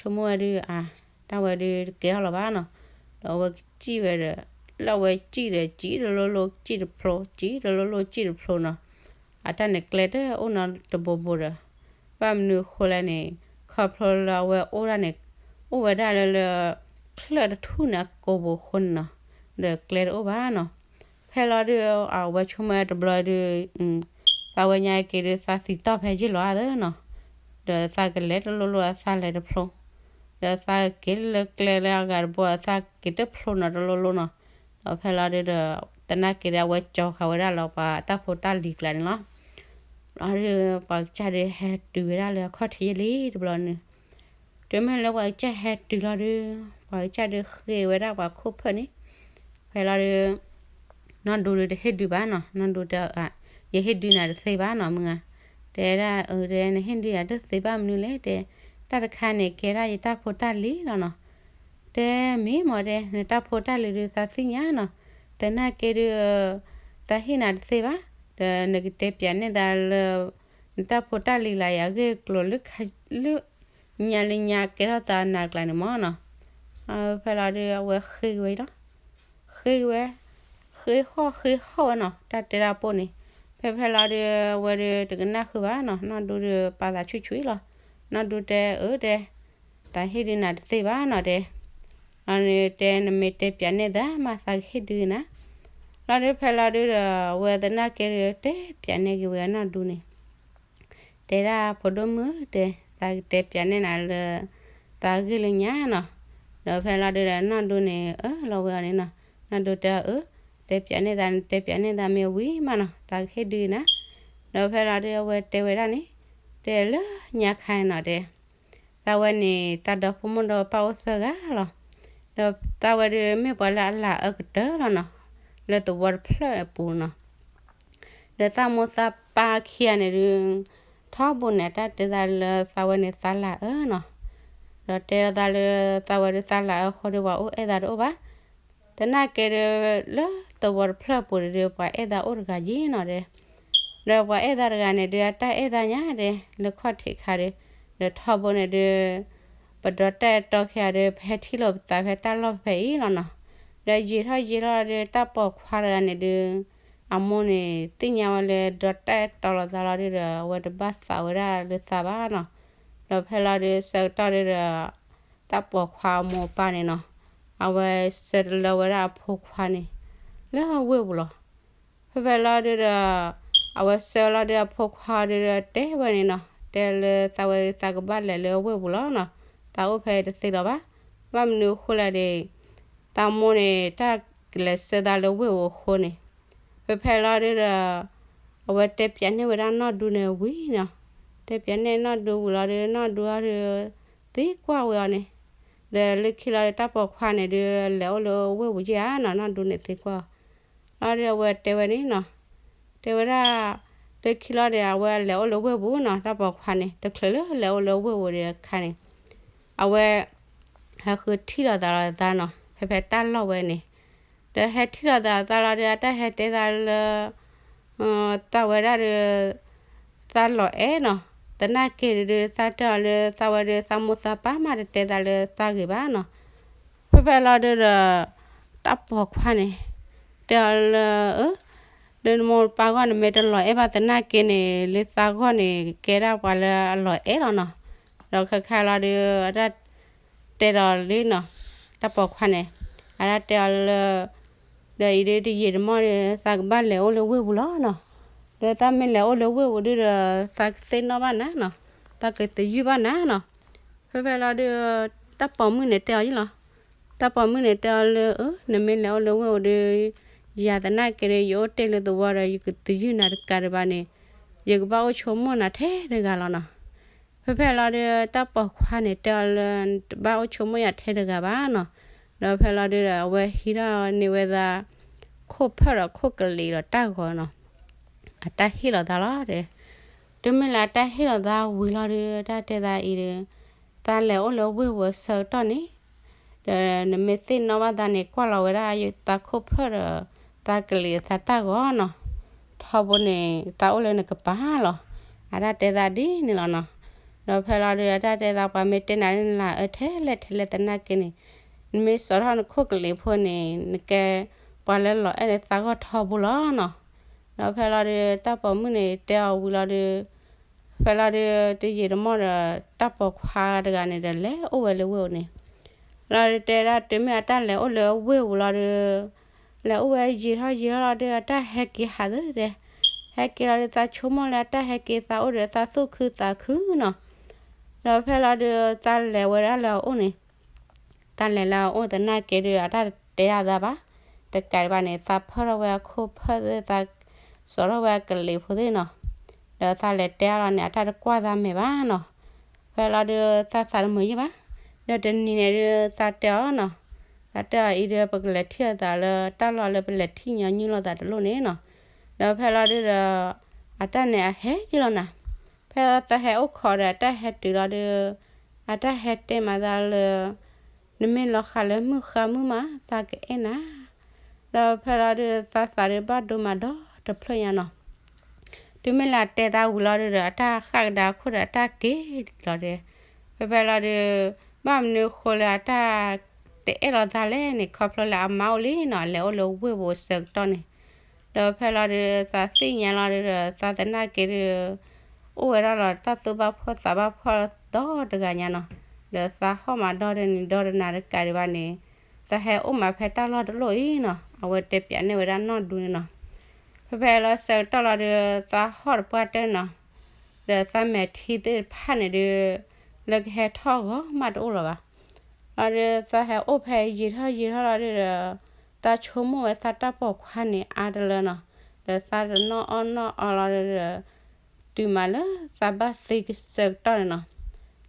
ကမိၣ်ဝဲဒုး အါ တၢ်ဝဲဒုးတကဲထီၣ်လၢၤဘၣ်နီၤ, ဒီးအဝဲကစံၣ်ဝဲဒီး လၢအဝဲစံၣ်ဒီး စံၣ်တလိၤလိၤ စံၣ်တဖျိ စံၣ်တလိၤလိၤ စံၣ်တဖျိနီၤ, အတၢ်န့ၣ်ကျဲတအိၣ်နီတဘိဘိဒီး ဘၣ်မနုၤအဃိလဲၣ်န့ၣ် ခီဖျိလၢအဝဲအိၣ်ဒၣ်န့ၣ် အိၣ်ဝဲဒၣ်လၢလၢ ချၢၣ်တထူၣ်န့ၣ်အကိာ်ပူၤအဃိန့ၣ်နီၤ, ဒီးကျဲတအိၣ်ဘၣ်နီၤ, ဖဲလီၤဒုး အဝဲဆိကမိၣ်ဝဲတဘျီဒုး သးဝဲညါက့ၤဒုး သးသံတီၢ်ဖဲယ့ၢ်လီၤအါသၢနီၤ, ဒီးသးကလဲၤတလိၤလိၤ အသးလဲၤတဖျိ, ဒီးသးက့ၤလၢကျဲလၢအဂၤတဘိ အသးက့ၤတဖျိနီၤတလိၤလိၤနီၤ, ဒီးဖဲလီၤဒုးဒီး သနာ်က့ၤဒုး အဝဲကၠီဃာ်ဝဲဒၣ်လၢပှၤတၢ်ဖိတၢ်လံၤကျါန့ၣ်လီၤ, လီၤဒုး ပှၤကစၢ်ဒုးဟဲတုၤဝဲဒၣ်လၢအခီၣ်ထံးယ့ၢ်လံတဘျီန့ၣ်, တုၤမ့ၢ်လၢပှၤကစၢ်ဟဲတုၤလီၤဒုး ပှၤကစၢ်ဒုးဃ့ဝဲဒၣ်ပှၤခိၣ်ဖၢၣ်န့ၣ်, ဖဲလီၤဒုး နီၢ်ဒူဒုးတဟ့ၣ်ဒုးဘၣ်နီၤ, နီၢ်ဒူတဲ ယဟ့ၣ်ဒုးနၤတသ့ဘၣ်နီၤ မုၢ်ဂၤ, တဲဒၣ်အတဲ နဟ့ၣ်ဒုးယၤတသ့ဘၣ်မနုၤလဲၣ်တဲ, တၢ်တခါန့ၣ် ကဲဒၣ်ယတၢ်ဖိတၢ်လံၤလီၤနီၤ. တဲမ့ၢ်မ့ၢ်တဲ နတၢ်ဖိတၢ်လံၤဒုးသးသ့ၣ်ညါနီၤ, သနာ်က့ဒုး သးဟ့ၣ်နၤတသ့ဘၣ်, ဒီးနကတဲပၠးန့ၢ်သးလၢ နတၢ်ဖိတၢ်လံၤလၢယဂ့ၢ်ကျိၤလၢ လၢ ညါလၢညါကဲထီၣ်သးနၤတကျါန့ၣ်မ့ၢ်နီၤ. ဖဲလီၤဒုးအဝဲဃ့ဝဲလီၤ. ဃ့ဝဲ, ဃ့ဟီၣ်ဃ့ဟီၣ်ဝဲနီၤ, တၢ်တဲတၢ်ပိၢ်န့ၣ်. ဖဲဖဲလီၤဒုး အဝဲဒုးတကနၣ်ဃုာ်ဘၣ်နီၤ, နီၢ်ဒူဒုးပာ်သးဆူၣ်ဆူၣ်လီၤ. နီၢ်ဒူတဲအၢတဲ, သးဟ့ၣ်ဒုးနၤတသ့ဘၣ်နီၤတဲ. အန့ၣ်တဲနမ့ၢ်တဲပၠးန့ၢ်သးမးသးကဟ့ၣ်ဒုးနၤ. လီၤဒုးဖဲလီၤဒုးဒီး အဝဲသနာ်က့ဒုးတဲပၠးန့ၢ်က့ၤဝဲနီၢ်ဒူန့ၣ် တဲဒၣ်ဖိဒိၣ်မုၣ်တဲ, သးကတဲပၠးန့ၢ်နၤလၢ သးဂ့ၢ်လၢညါနီၤ. ဒီးဖဲလီၤဒုးဒီးနီၢ်ဒူန့ၣ် အၢၣ်လီၤဝဲအီၤန့ၣ်နီၤ. နီၢ်ဒူတဲအီၤအၢ, တဲပၠးန့ၢ်သး နတဲပၠးန့ၢ်သးမ့ၢ်ဝံၤမးနီၤ သးကဟ့ၣ်ဒုးနၤ. ဒီးဖဲလီၤဒုးအဝဲတဲဝဲဒၣ်န့ၣ်, တဲလၢညါခါနီၤတဲ သးဝဲန့ၣ် သးဒီဖိမိၢ်ဒီပၢ်အိၣ်သၢဂၤလီၤ. ဒီးသးဝဲဒုးမ့ၢ်ပှၤလၢအလၤအၢကတၢၢ်လီၤနီၤ, လၢသဝီတဖျၢၣ်အပူၤနီၤ. ဒီးသးမိၢ်သးပၢ်ခံဂၤန့ၣ်ဒုး ထီဘိန့ၣ် တၢ်တဲသးလၢသးဝဲန့ၣ်သးလၤအၢနီၤ. ဒီးတဲသးလၢသးဝဲဒုးသးလၤအၢအဃိဒီး ပှၤအိၣ်အဲၣ်သးတအိၣ်ဘၣ်. သနာ်က့ဒုး လၢသဝီတဖျၢၣ်အပူၤဒုး ပှၤအဲၣ်သးအိၣ်တဂၤယ့ၤနီၤဒီး ဒီးပှၤအဲၣ်သးတဂၤန့ၣ်ဒုး အတၢ်အဲၣ်သးညါဒီး လၢခီၣ်ထံးခါဒီး ဒီးထီဘိန့ၣ်ဒုး ပဒီးတၢ်အဲၣ်တီခံဂၤဒီး ပဟဲထံၣ်လိာ်ပသးဖဲတၢ်လီၢ်ဖဲအံၤလီၤနီၤ. ဒီးယံာ်ထီၣ်ယံာ်ထီၣ်ဒီး တၢ်ပိာ်ခွါတဂၤန့ၣ်ဒုး အမိၢ်န့ၣ်သ့ၣ်ညါဝဲလၢဒီးတၢ်အဲၣ်တီလိာ်သးလီၤဒုးဒီး အဝဲတဘၣ်သးဝဲဒၣ်လၢသးဘၣ်နီၤ. ဒီးဖဲလီၤဒုးဆၢကတီၢ်ဒုးဒီး တၢ်ပိာ်ခွါအမိၢ်အပၢ်န့ၣ်နီၤ အဝဲဆၢတလၢဝဲဒၣ်အဖိခွါန့ၣ် လၢဝ့ၢ်ပူၤလီၤ. ဖဲဖဲလီၤဒုးဒီး အဝဲဆၢလီၤဒုးအဖိခွါဒုးဒီးတဲဝဲန့ၣ်နီၤ တဲလၢသးဝဲသးကဘၣ်လဲၤလၢဝ့ၢ်ပူၤလီၤနီၤ. သးအိၣ်ဖဲတသ့လီၤဘၣ်. ဘၣ်မနုၤအဃိလဲၣ်ဒီး သးမိၢ်န့ၣ် တၢ်ကလဲၤဆှၢသးလၢဝ့ၢ်ပူၤအဃိန့ၣ် ဖဲဖဲလီၤဒုးဒီး အဝဲတဲပၠးန့ၢ်ဝဲဒၣ်နီၢ်ဒူန့ၣ်ဝံၤနီၤ. တဲပၠးန့ၢ်နီၢ်ဒူဝံၤလီၤဒုး နီၢ်ဒူအီၤဒုး သံကွၢ်ဝဲအီၤန့ၣ်. ဒီးလၢခံလီၤဒုး တၢ်ပိာ်ခွါန့ၣ်ဒုး လဲၤအိၣ်လၢဝ့ၢ်ပူၤယဲၢ်ဧါနီၤ နီၢ်ဒူန့ၣ်သံကွၢ်အီၤ. လီၤဒုးအဝဲတဲဝဲန့ၣ်နီၤ တဲဝဲဒၣ် လၢခံလီၤဒီး အဝဲလဲၤအိၣ်လၢဝ့ၢ်ပူၤနီၤ တၢ်ပိာ်ခွါန့ၣ် တချုးလၢလဲၤအိၣ်လၢဝ့ၢ်ပူၤဒီးအခါန့ၣ် အဝဲ ဟဲဃုထံၣ်လိာ်သးလီၤသးနီၤ ဖဲဖဲတၢ်လီၢ်ဝဲန့ၣ်. ဒီးဟဲထံၣ်လိာ်သးသးလီၤဒီး အတၢ်ဟဲတဲသးလၢ သးဝဲဒၣ်ဒီး သးလီၤအဲၣ်နီၤ. သနာ်က့ဒုး သးတဲအီၤလၢ သးဝဲဒီး သးမိၢ်သးပၢ်မးတတဲသးလၢသးဂ့ၤဘၣ်နီၤ. ဖဲဖဲလီၤဒုးဒီး တၢ်ပိာ်ခွါန့ၣ် တဲအီၤလၢ အၢ လၢနမိၢ်နပၢ်ဂီၢ်န့ၣ် မ့ၢ်တလီၤအဲၣ်ဘၣ်သနာ်က့န့ၣ် လၢသးဂီၢ်န့ၣ် ကဲဒၣ်ပှၤလၢအလီၤအဲၣ်လီၤနီၤ. ဒီးခဲခါလီၤဒုး အတၢ်တဲဒီးလံနီၤ တၢ်ပိာ်ခွါန့ၣ် အတၢ်တဲအီၤလၢ ဒီးအံၤဒုးတယံာ်တမီၢ်ဒီး သးကဘၣ်လဲၤအိၣ်လၢဝ့ၢ်ပူၤလီၤနီၤ. ဒီးသးမ့ၢ်လဲၤအိၣ်လၢဝ့ၢ်ပူၤဒုးဒီး သးကသ့ၣ်နီၣ်ဘၣ်နၤနီၤ သးကသယုၢ်ဘၣ်နၤနီၤ. ဖဲဖဲလီၤဒုး တၢ်ပိာ်မုၣ်န့ၣ်တဲအီၤယံၤလီၤ. တၢ်ပိာ်မုၣ်န့ၣ်တဲအီၤလၢ အၢ နမ့ၢ်လဲၤအိၣ်လၢဝ့ၢ်ပူၤဒီး ယၤသနာ်က့ဒီး ယအိၣ်တ့ၢ်လၢသဝီဒီး ယကသယုၢ်နၤတကးဒံးဘၣ်န့ၣ် ယကဘၣ်အိၣ်ဆိကမိၣ်နၤထဲတဂၤလီၤနီၤ. ဖဲဖဲလီၤဒုး တၢ်ပိာ်ခွါန့ၣ်တဲအီၤလၢ တဘၣ်အိၣ်ဆိကမိၣ်ယၤထဲတဂၤဘၣ်နီၤ. ဒီးဖဲလီၤဒုးဒီး အဝဲဟံးထီၣ်န့ၢ်ဝဲသး ခိၣ်ဖၢၣ်ဒီးခိၣ်ကလံၤဒီးတၢ်ဂီၤနီၤ အတၢ်ဟ့ၣ်လီၤသးလီၤတဲ. တုၤမ့ၢ်လၢအတၢ်ဟ့ၣ်လီၤသးဝံၤလီၤဒုး တၢ်တဲသးအံၤဒီး သးလဲၤအိၣ်လၢဝ့ၢ်ပူၤအဆၢကတီၢ်န့ၣ် ဒီးနမ့ၢ်သ့ၣ်နီၣ်ဘၣ်သးန့ၣ် ကွၢ်လီၤဝဲဒၣ်သးခိၣ်ဖၢၣ်ဒီး သးကလံၤသးတၢ်ဂီၤနီၤ ထီဘိန့ၣ် သးအိၣ်လၢနကပၤလီၤ. အတၢ်တဲသးဒ်န့ၣ်လီၤနီၤ. ဒီးဖဲလီၤဒုး အတၢ်တဲသး ပှၤမ့ၢ်တဲနၤလၢနလၤအၢထဲလဲၣ်ထဲလဲၣ်သနာ်က့န့ၣ် နမ့ၢ်စိာ်ထီၣ်နခိၣ်ကလံၤဖိန့ၣ် နကဲပှၤလၢလီၤအဲၣ်လၢသးဂီၢ်ထီဘိလီၤနီၤ. ဒီးဖဲလီၤဒုး တၢ်ပိာ်မုၣ်န့ၣ်တဲအီၤဝံၤလီၤဒုး ဖဲလီၤဒုး တယံာ်တမီၢ်ဒီး တၢ်ပိာ်ခွါတဂၤန့ၣ်ဒီး လဲၤအိၣ်ဝဲလၢဝ့ၢ်ပူၤန့ၣ် လီၤဒုးတဲဒၣ် တုၤမ့ၢ်အတၢ်လဲၤအိၣ်လၢဝ့ၢ်ပူၤလီၤဒုး လဲၤအိၣ်ဝဲယံာ်ထီၣ်ယံာ်ထီၣ်လီၤဒုး အတၢ်ဟဲက့ၤဟးသ့ဒဲး ဟဲက့ၤလီၤဒုး သးဆိကမိၣ်လၢအတၢ်ဟဲက့ၤသးအိၣ်ဒီး သးသူၣ်ခုသးခုနီၤ. ဒီးဖဲလီၤဒုး သးလဲၤဝဲဒၣ်လၢအအိၣ်န့ၣ် တၢ်လဲၤလၢအအိၣ်သနာ်က့ဒုး အတၢ်တတဲအသးဘၣ်. တကးဒံးဘၣ်န့ၣ် သးဖၢၣ်ထီၣ်ဝဲအခိၣ်ဖၢၣ်သ့ၣ် သးစိာ်ထီၣ်ဝဲအကလံၤဖိသ့ၣ်နီၤ. ဒီးသးလဲၤတဲအီၤလီၤန့ၣ် အတၢ်တကွၢ်သးမဲာ်ဘၣ်နီၤ. ဖဲလီၤဒုး သးသးတမုာ်ယံာ်ဘၣ်. ဒီးတနံၤန့ၣ်ဒုး သးတဲအီၤနီၤ. သးတဲအီၤအံၤဒီး ပကလဲၤထံၣ်လိာ်သးလၢတၢ်လီၢ်လၢပလဲၤထံၣ်ညီနုၢ်လိာ်သးတလိၣ်န့ၣ်နီၤ. ဒီးဖဲလီၤဒုးဒီး အတၢ်န့ၣ်အဟဲယံာ်လီၤနၤ. ဖဲသးဟဲအိၣ်ခိးဒီးအတၢ်ဟဲတုၤလီၤဒီး, အတၢ်ဟဲတဲမးသးလၢ နမ့ၢ်လီၤဃးလၢမုၢ်ဃါမုၣ်မး သးကအဲၣ်နၤ. ဒီးဖဲလီၤဒုးသးသးဒုးဘၣ်ဒိမးဒီတဖျၢၣ်ညါနီၤ. တုၤမ့ၢ်လၢအတဲသးဝံၤလီၤဒုးဒီး အတၢ်ဃၣ်ကဒါခိၣ်ဒီးအတၢ်က့ၤလီၤဒီး, ဖဲဖဲလီၤဒုး ဘၣ်မနုၤဃိလၢအတၢ်တအဲၣ်လီၤသးလဲၣ်န့ၣ် ခီဖျိလၢအမါအိၣ်လံနီၤ, အလဲၤအိၣ်လၢဝ့ၢ်ပူၤဆၢကတီၢ်န့ၣ်. ဒီးဖဲလီၤဒုးသးသ့ၣ်ညါလီၤဒုးဒီး သးသနာ်က့ဒုး အိၣ်ဝဲဒၣ်လီၤတၢ်သူၣ်ဘၣ်ဖှီၣ်သးဘၣ်ဖှီၣ်ဒီတဂၤညါနီၤ. ဒီးသးဟီၣ်မးဒီဒ်န့ၣ်ဒီတနၤတကးဒံးဘၣ်န့ၣ်, သးဟဲအိၣ်မးဖဲတၢ်လီၢ်တလီၢ်အံၤနီၤ, အဝဲတဲပၠးန့ၢ်ဝဲဒၣ်နီၢ်ဒူန့ၣ်နီၤ. ဖဲဖဲလီၤဆၢကတီၢ်လီၤဒုး သးဟီၣ်တပှၢ်တၢၢ်နီၤ, ဒီးသးမဲာ်ထံသ့ၣ်တဖၣ်န့ၣ်ဒုး လၢကဟဲထီၣ်ဂီၤမးတအိၣ်လၢၤဘၣ်. လီၤဒုးသးဟဲအိၣ်ဖဲယံာ်ထီၣ်ယံာ်ထီၣ်လီၤဒုးဒီး, သးဆိကမိၣ်ဝဲသးတၢ်ပိာ်ခွါန့ၣ်အါတလၢနီၤ. ဒီးသးတနီၣ်အီၣ်နီၣ်အီလီၤဒုးဒီး, တုၤမးလၢသးဘၣ်သံဆၢကတီၢ်န့ၣ်နီၤ.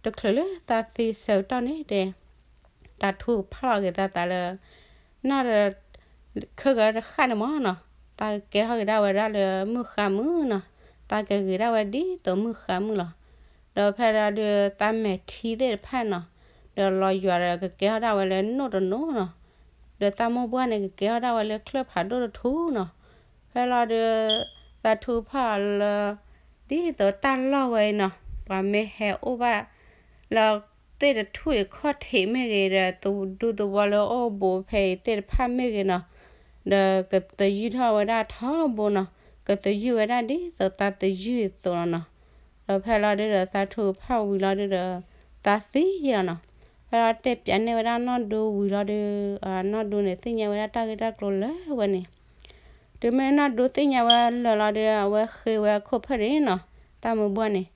တချုးလၢသးသံဆၢကတီၢ်န့ၣ်တဲ သးထူကဖၣ်လီၤက့ၤသးသးလၢ နီၢ်ဒီး ခဲဂၤတဃၣ်န့ၣ်မးနီၤ, သးကကဲထီၣ်က့ၤဒၣ်ဝဲဒၣ်လၢမုၢ်ဃါမုၣ်နီၤ, သးကဂ့ၤဒၣ်ဝဲဒ်သိးမုၢ်ဃါမုၣ်လီၤ. ဒီးဖဲလီၤဒုးသးမဲာ်ထံသ့ၣ်တဖၣ်နီၤ, ဒီးလီၤယွၤဒီးကကဲထီၣ်ဒၣ်ဝဲလၢနိၣ်တနိၣ်နီၤ, ဒီးသးမိၢ်ပှၢ်န့ၣ် ကကဲထီၣ်ဒၣ်ဝဲလၢချၢၣ်ဖးဒိၣ်တထူနီၤ. ဖဲလီၤဒုး သးထူကဖၣ်အီၤလၢ ဒ်သိးတၢ်လီၢ်ဝဲအံၤနီၤ, ပှၤမ့ၢ်ဟဲအိၣ်ဘၣ်လၢသ့ၣ်တထူၣ်အံၤခီၣ်ထံးမ့ၢ်ဂ့ၤဒီး ဒူသဝီလၢအိၣ်ဘူးဖဲအံၤသ့ၣ်တဖၣ်မ့ၢ်ဂ့ၤနီၤ, ဒီးကသယုၢ်ထီၣ်ဝဲဒၣ်ထီဘိနီၤ, ကသယုၢ်ဝဲဒၣ်ဒ်သိးသးသယုၢ်အသိးလီၤနီၤ. ဒီးဖဲလီၤဒုးဒီးသးထူကဖၣ်ဝံၤလီၤဒုးဒီး သးသံယ့ၢ်လီၤနီၤ. ဖဲလီၤတဲပၠးန့ၢ်ဝဲဒၣ်နီၢ်ဒူဝံၤလီၤဒုး, နီၢ်ဒူန့ၣ်သ့ၣ်ညါဝဲဒၣ်တၢ်ဂ့ၢ်တၢ်ကျိၤလၢာ်ဝဲန့ၣ် တုၤမ့ၢ်နီၢ်ဒူသ့ၣ်ညါဝဲလၢာ်လီၤဒီး အဝဲဃ့ဝဲအခိၣ်ဖၢၣ်န့ၣ်နီၤ, တၢ်မုၢ်ဘှီၣ်န့ၣ်.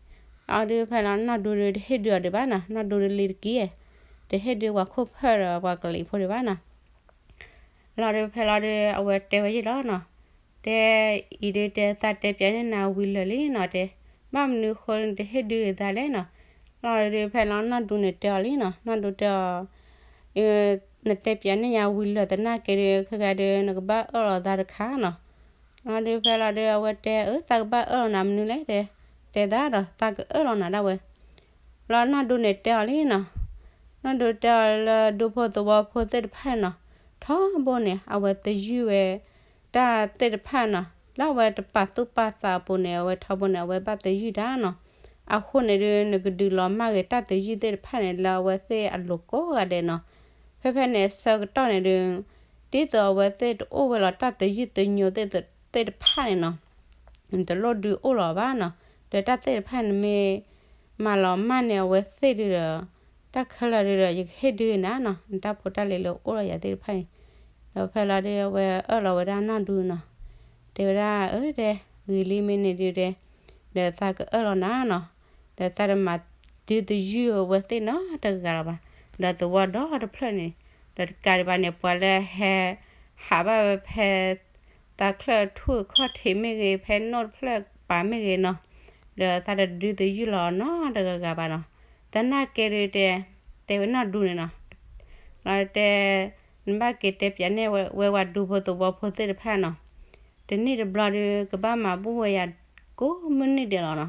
အီၤဒုးဖဲလီၤနီၢ်ဒူဒုးတဟ့ၣ်ဒုးအီၤဒံးဘၣ်နီၤ, နီၢ်ဒူဒုးလံၤတက့ၢ်, တဟ့ၣ်ဒုးပှၤခိၣ်ဖၢၣ်ဒီးပှၤကလံၤဖိဒံးဘၣ်နီၤ. လီၤဒုးဖဲလီၤဒုး အဝဲတဲဝဲယ့ၢ်လီၤနီၤ, တဲအံၤဒုးတဲသးတဲပၠးန့ၢ်နၤဝံၤလၢာ်လံနီၤတဲ, ဘၣ်မနုၤဃိနတဟ့ၣ်ဒုးသးလဲၣ်နီၤ. လီၤဒုးဖဲလီၤနီၢ်ဒူန့ၣ်တဲအီၤလံနီၤ, နီၢ်ဒူတဲအီၤ နတဲပၠးန့ၢ်ယၤဝံၤလၢာ်သနာ်က့ဒုး ခဲကါဒုး နကဘၣ်အၢၣ်လီၤသးတခါနီၤ. လီၤဒုးဖဲလီၤဒုး အဝဲတဲအၢ သးကဘၣ်အၢၣ်လီၤနၤမနုၤလဲၣ်တဲ, တဲသးဒီး သးကအၢၣ်လီၤနၤဒၣ်ဝဲ. လီၤနီၢ်ဒူန့ၣ်တဲအီၤလံနီၤ, နီၢ်ဒူတဲအီၤလၢဒူဖိသဝီဖိသ့ၣ်တဖၣ်နီၤ, ထီဘိန့ၣ် အဝဲသယုၢ်ဝဲ တၢ်သ့ၣ်တဖၣ်နီၤ, လၢအဝဲတပာ်သူၣ်ပာ်သးအပူၤန့ၣ် အဝဲထီဘိန့ၣ် အဝဲဘၣ်သယုၢ်တၢ်နီၤ. အဃိန့ၣ်ဒုး နကဒုးလီၤမၢ်ဂ့ၤတၢ်သယုၢ်သ့ၣ်တဖၣ်န့ၣ် လၢအဝဲသ့ၣ်အလိၤကိးဂၤဒဲးနီၤ. ဖဲဖဲန့ၣ်အဆၢကတီၢ်န့ၣ်ဒုး ဒ်သိးအဝဲသ့ၣ်တအိၣ်ဝဲလီၤတၢ်သယုၢ်သညိသ့ၣ်တဖၣ်န့ၣ်နီၤ, နတလိၣ်ဒုးအိၣ်လီၤဘၣ်နီၤ. ဒီးတၢ်သ့ၣ်တဖၣ်န့ၣ်မ့ၢ် မၤလီၤမၢ်န့ၢ်အဝဲသ့ၣ်ဒုးဒီး တၢ်ခဲလၢာ်ဒုးဒီး ယကဟ့ၣ်ဒုးနၤနီၤ, နတၢ်ဖိတၢ်လံၤလၢအိၣ်လီၤယၤသ့ၣ်တဖၣ်န့ၣ်. ဒီးဖဲလီၤဒုးအဝဲအၢၣ်လီၤဝဲဒၣ်နီၢ်ဒူနီၤ, တဲဝဲဒၣ်အၢ တဲ ဂ့ၤလံမ့ၢ်န့ၣ်ဒုးတဲ, ဒီးသးကအၢၣ်လီၤနၤနီၤ, ဒီးသးတမၤဒုးသယုၢ်အဝဲသ့ၣ်နီတဂၤလၢၤဘၣ်, ဒီးသဝီဒီတဖျၢၣ်န့ၣ်, ဒီးတကးဒံးဘၣ်န့ၣ် ပှၤလၢဟဲ ဟးဘၣ်ဝဲဖဲ သးချၢၣ်ထူၣ်ခီၣ်ထံးမ့ၢ်ဂ့ၤ ဖဲနိၣ်တဖျၢၣ်ပာ်မ့ၢ်ဂ့ၤနီၤ, ဒီးသးတဒုးသယုၢ်လီၤနီတဂၤဂၤဘၣ်နီၤ. သနာ်က့ဒုးတဲ, တဲဝဲနီၢ်ဒူန့ၣ်နီၤ, လီၤတဲ, နဘၣ်က့ၤတဲပၠးန့ၢ်ဝဲဝဲပှၤဒူဖိသဝီဖိသ့ၣ်တဖၣ်နီၤ, တနံၣ်တဘျီဒုး ကဘၣ်မၤဘူၣ်ဝဲယၤကိးမုၢ်နံၤဒဲးလီၤနီ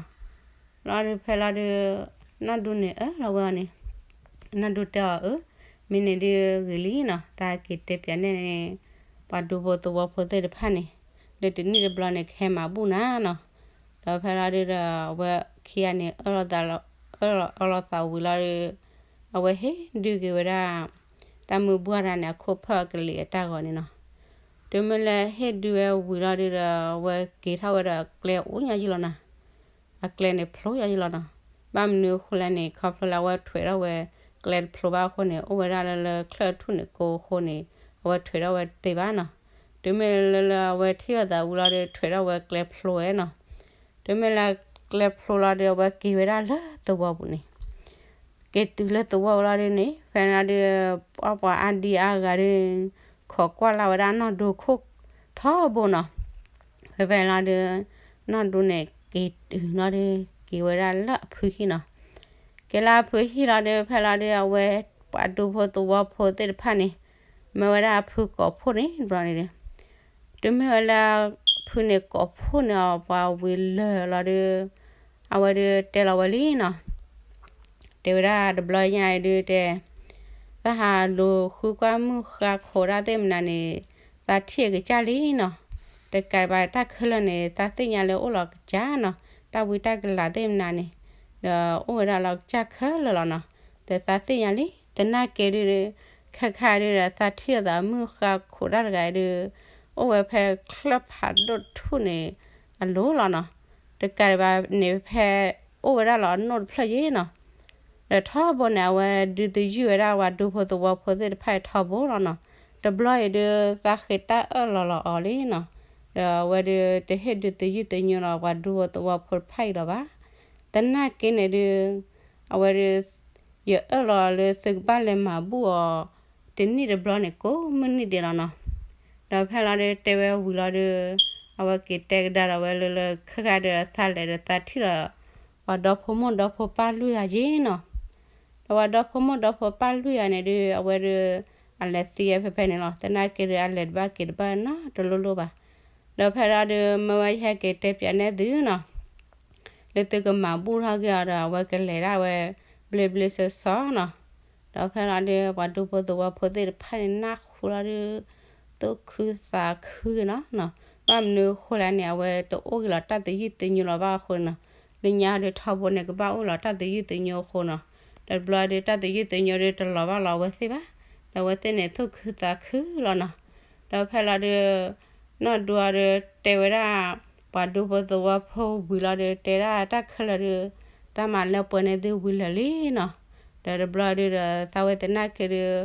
ၤ. လီၤဒုးဖဲလီၤဒုး နီၢ်ဒူန့ၣ်အၢၣ်လီၤဝဲအီၤန့ၣ်, နီၢ်ဒူတဲအီၤအၢ, မ့ၢ်န့ၣ်ဒုးဂ့ၤလံနီၤ, သးက့ၤတဲပၠးန့ၢ်န့ၣ် ပှၤဒူဖိသဝီဖိသ့ၣ်တဖၣ်န့ၣ်, ဒီးတနံၣ်တဘျီန့ၣ် ကဟဲမၤဘူၣ်နၤနီၤ. ဒီးဖဲလီၤဒုးဒီး အဝဲခံဂၤန့ၣ် အၢၣ်လီၤသးဝံၤလီၤဒုး, အဝဲဟ့ၣ်ဒုးက့ၤဝဲဒၣ် တၢ်မုၢ်ဘှီၣ်တၢ်န့ၣ် အခိၣ်ဖၢၣ်အကလံၤအတၢ်ဂီၤန့ၣ်နီၤ. တုၤမ့ၢ်လၢဟ့ၣ်ဒုးဝဲဝံၤလီၤဒုးဒီး အဝဲက့ၤထီၣ်ဝဲဒီးကျဲအိၣ်ညီယံလီၤနီၤ. အကျဲန့ၣ်ဖျိညီယံလီၤနီၤ. ဘၣ်မနုၤအဃိလဲၣ်န့ၣ် ခီဖျိလၢအဝဲထွဲးထီၣ်ဝဲ ကျဲတဖျိဘၣ်အဃိန့ၣ် အိၣ်ဝဲဒၣ်လၢလၢချၢၣ်ထူၣ်န့ၣ်ကိးအဃိန့ၣ် အဝဲထွဲးထီၣ်ဝဲတသ့ဘၣ်နီၤ. တုၤမ့ၢ်လၢလၢအဝဲထံၣ်လိာ်သးဝံၤလီၤဒီး ထွဲးထီၣ်ဝဲကျဲဖျိဝဲနီၤ. တုၤမ့ၢ်လၢကျဲဖျိလီၤဒီး အဝဲက့ၤဝဲဒၣ်လၢသဝီပူၤန့ၣ် က့ၤတုၤလၢသဝီဝံၤလီၤဒုးန့ၣ် ဖဲန့ၣ်ဒုး ပှၤအါဒံအါဂၤဒုး ခိးကွၢ်လၢ်ဝဲဒၣ်နီၢ်ဒူခိၣ်ထီဘိနီၤ. ဖဲဖဲလီၤဒုး နီၢ်ဒူန့ၣ်က့ၤတုၤနီၤဒုး က့ၤဝဲဒၣ်လၢအဖုဟံၣ်နီၤ. က့ၤလၢအဖုဟံၣ်လီၤဒုး ဖဲလီၤဒုး အဝဲ ပှၤဒူဖိသဝီဖိသ့ၣ်တဖၣ်န့ၣ် မၢဝဲဒၣ်အဖုကိးဖှိၣ်န့ၣ်တဘျီန့ၣ်ဒုး တုၤမ့ၢ်ဝဲလၢ ဖုန့ၣ်ကိးဖှိၣ်န့ၢ်အီၤပှၤဝံၤလၢာ်လီၤဒုး အဝဲဒုးတဲလီၤဝဲလံနီၤ. တဲဝဲဒၣ်တဘျီညါအံၤဒုးတဲ, သးဟးလူၤဃုကွၢ်မုၢ်ဃါခိးတၢ်သ့ၣ်မနုၤန့ၣ်, သးထံၣ်အကစၢ်လံနီၤ. တကးဘၣ်တၢ်ခဲလၢာ်န့ၣ် သးသ့ၣ်ညါလၢအိၣ်လီၤကစၢ်နီၤ, တၢ်ဝံတၢ်ကလၤသ့ၣ်မနုၤန့ၣ်, ဒီးအိၣ်ဝဲဒၣ်လီၤကစၢ်ခဲလၢာ်လီၤနီၤ. ဒီးသးသ့ၣ်ညါလံ, သနာ်က့ဒုး, ခဲခါဒုးဒီး သးထံၣ်လိာ်သးမုၢ်ဃါခိးတၢ်တဂၤအံၤဒုး, အိၣ်ဝဲဖဲချၢၣ်ဖးဒိၣ်ထူၣ်န့ၣ်အလိၤလီၤနီၤ. တကးဒံးဘၣ်န့ၣ်ဖဲ, အိၣ်ဝဲဒၣ်လီၤအနိၣ်တဖျၢၣ်ယ့နီၤ. ဒီးထီဘိန့ၣ် အဝဲဒုးသယုၢ်ဝဲဒၣ်ပှၤဒူဖိသဝီဖိသ့ၣ်တဖၣ်အံၤထီဘိလီၤနီၤ. တဘျီအံၤဒုး သးဃ့တၢ်အၢၣ်လီၤလီၤအီၤလံနီၤ. ဒီးအဝဲဒုးတဟ့ၣ်ဒုးသယုၢ်သညိလီၤပှၤဒူဖိသဝီဖိတဖၣ်အံၤလီၤဘၣ်. သနာ်က့န့ၣ်ဒုး, အဝဲဒုး, ယအၢၣ်လီၤလၢသုကဘၣ်လဲၤမၤဘူၣ်အီၤ, တနံၣ်တဘျီန့ၣ်ကိးမုၢ်နံၤဒဲးလီၤနီၤ. ဒီးဖဲလီၤဒုးတဲဝဲဝံၤလီၤဒုး, အဝဲက့ၤတဲကဒါဒီးဝဲလၢလၢခဲခါဒီး သးလဲၤဒီးသးထံၣ်ဒီး, ပှၤဒီဖိမိၢ်ဒီဖိပၢ်လွံၢ်ဂၤယ့နီၤ. ဒီးပှၤဒီဖိမိၢ်ဒီဖိပၢ်လွံၢ်ဂၤန့ၣ်ဒုး အဝဲဒုး, အလဲၤသံဝဲဖဲဖဲန့ၣ်လီၤ. သနာ်က့ဒုး အလဲၤတဘၣ်က့ၤတဘၣ်နီတလိၤလိၤဘၣ်. ဒီးဖဲလီၤဒုး မ့ၢ်ဝဲယဟဲက့ၤတဲပၠးနဲၣ်သုနီၤ, လၢသုကမၤဘူၣ်ထီၣ်က့ၤအီၤဒီး အဝဲကလဲၤဒၣ်ဝဲ, ဘျ့ဘျ့ဆှီဆှီနီၤ. ဒီးဖဲလီၤဒုး ပှၤဒူဖိသဝီဖိသ့ၣ်တဖၣ်န့ၣ်နၢ်ဟူလီၤဒုး, သူၣ်ခုသးခုနီၤ. ဘၣ်မနုၤဃိလဲၣ်န့ၣ် အဝဲတအိၣ်ဂ့ၤလီၤတၢ်သယုၢ်သညိလီၤဘၣ်အဃိန့ၣ်နီၤ. လၢညါဒုးထီဘိန့ၣ် ကဘၣ်အိၣ်လီၤတၢ်သယုၢ်သညိအဃိနီၤ. ဒီးတဘျီဒုး တၢ်သယုၢ်သညိဒုးတလီၤဘၣ်လီၤအဝဲသ့ၣ်ဘၣ်. ဒီးအဝဲသ့ၣ်န့ၣ်သူၣ်ခုသးခုလီၤနီၤ. ဒီးဖဲလီၤဒုး, နီၢ်ဒူအီၤဒုးတဲဝဲဒၣ်, ပှၤဒူဖိသဝီဖိဝံၤလီၤဒုး တဲဒၣ်တၢ်ခဲလၢာ်ဒုး, သးမၤလၢပှဲၤန့ၢ်သုဝံၤလၢာ်လံနီၤ. ဒီးတဘျီဒုးဒီး သးဝဲသနာ်က့ဒုး,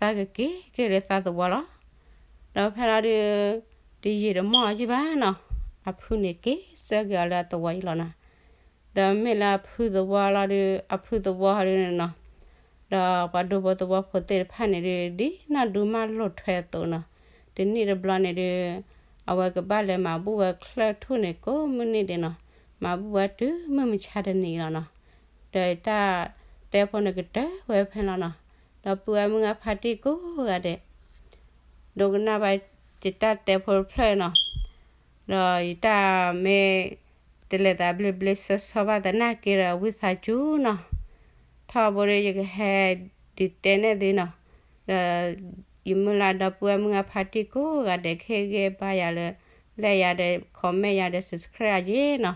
သးကက့ၤက့ၤလၢသးသဝီလီၤ. ဒီးဖဲလီၤဒုး, တယံာ်တမီၢ်အီၤယံၢ်ဘၣ်နီၤ, အဖုန့ၣ်က့ၤဆၢက့ၤအီၤလၢအသဝီယံာ်လီၤနီၤ. ဒီးမ့ၢ်လၢအဖုသဝီလီၤဒုး, အဖုသဝီဒုးန့ၣ်နီၤ, ဒီးပှၤဒူဖိသဝီဖိသ့ၣ်တဖၣ်န့ၣ်ဒုး ဒ်နီၢ်ဒူမၢလိာ်ထွဲအသိးနီၤ, တနံၣ်တဘျီန့ၣ်ဒုး, အဝဲကဘၣ်လဲၤမၤဘူၣ်ဝဲချၢၣ်ထူၣ်န့ၣ်ကိးမုၢ်နံၤဒဲးနီၤ, မၤဘူၣ်ဝဲတုၤမုၢ်မဆါတနံၤလီၤနီၤ. ဒီးတၢ်တဲဖိန့ၣ်ကတၢၢ်ဝဲဖဲလီၤနီၤ. ဒီပုၢ်ဝဲၢ်မုၢ်ဂၤဖါတံၢ်ကိးဂၤဒဲး, ဒိကနၣ်ဘၣ်ယတၢ်တဲဖိတဖျၢၣ်နီၤ. ဒီးယတၢ်မ့ၢ်, တလဲၤသးဘျ့ဘျ့ဆှီဆှီဘၣ်သနာ်က့ဒီး ဝံသးစူၤနီၤ, ထီဘိဒီးယကဟဲဒုးတဲနဲၣ်သုနီၤ. ဒီး, ယမုၢ်လၢ်ဒီပုၢ်ဝဲၢ်မုၢ်ဂၤဖါတံၢ်ကိးဂၤဒဲး ကဟ့ၣ်ဂံၢ်ဘါယၤလၢ, like ယၤဒီး comment ယၤဒီး subscribe ယၤယ့နီၤ.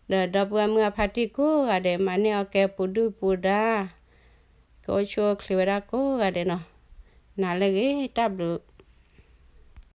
ဒီးဒီပုၢ်ဝဲၢ်မုၢ်ဂၤဖါတံၢ်ကိးဂၤဒဲး မၤန့ၢ်အီၣ်ကဲပူၤဒုၣ်ပူၤဒါ, ကအိၣ်ဆူၣ်အိၣ်ချ့ဝဲဒၣ်ကိးဂၤဒဲးနီၤ. နၤလၢအဂ့ၤ တၢ်ဘျုး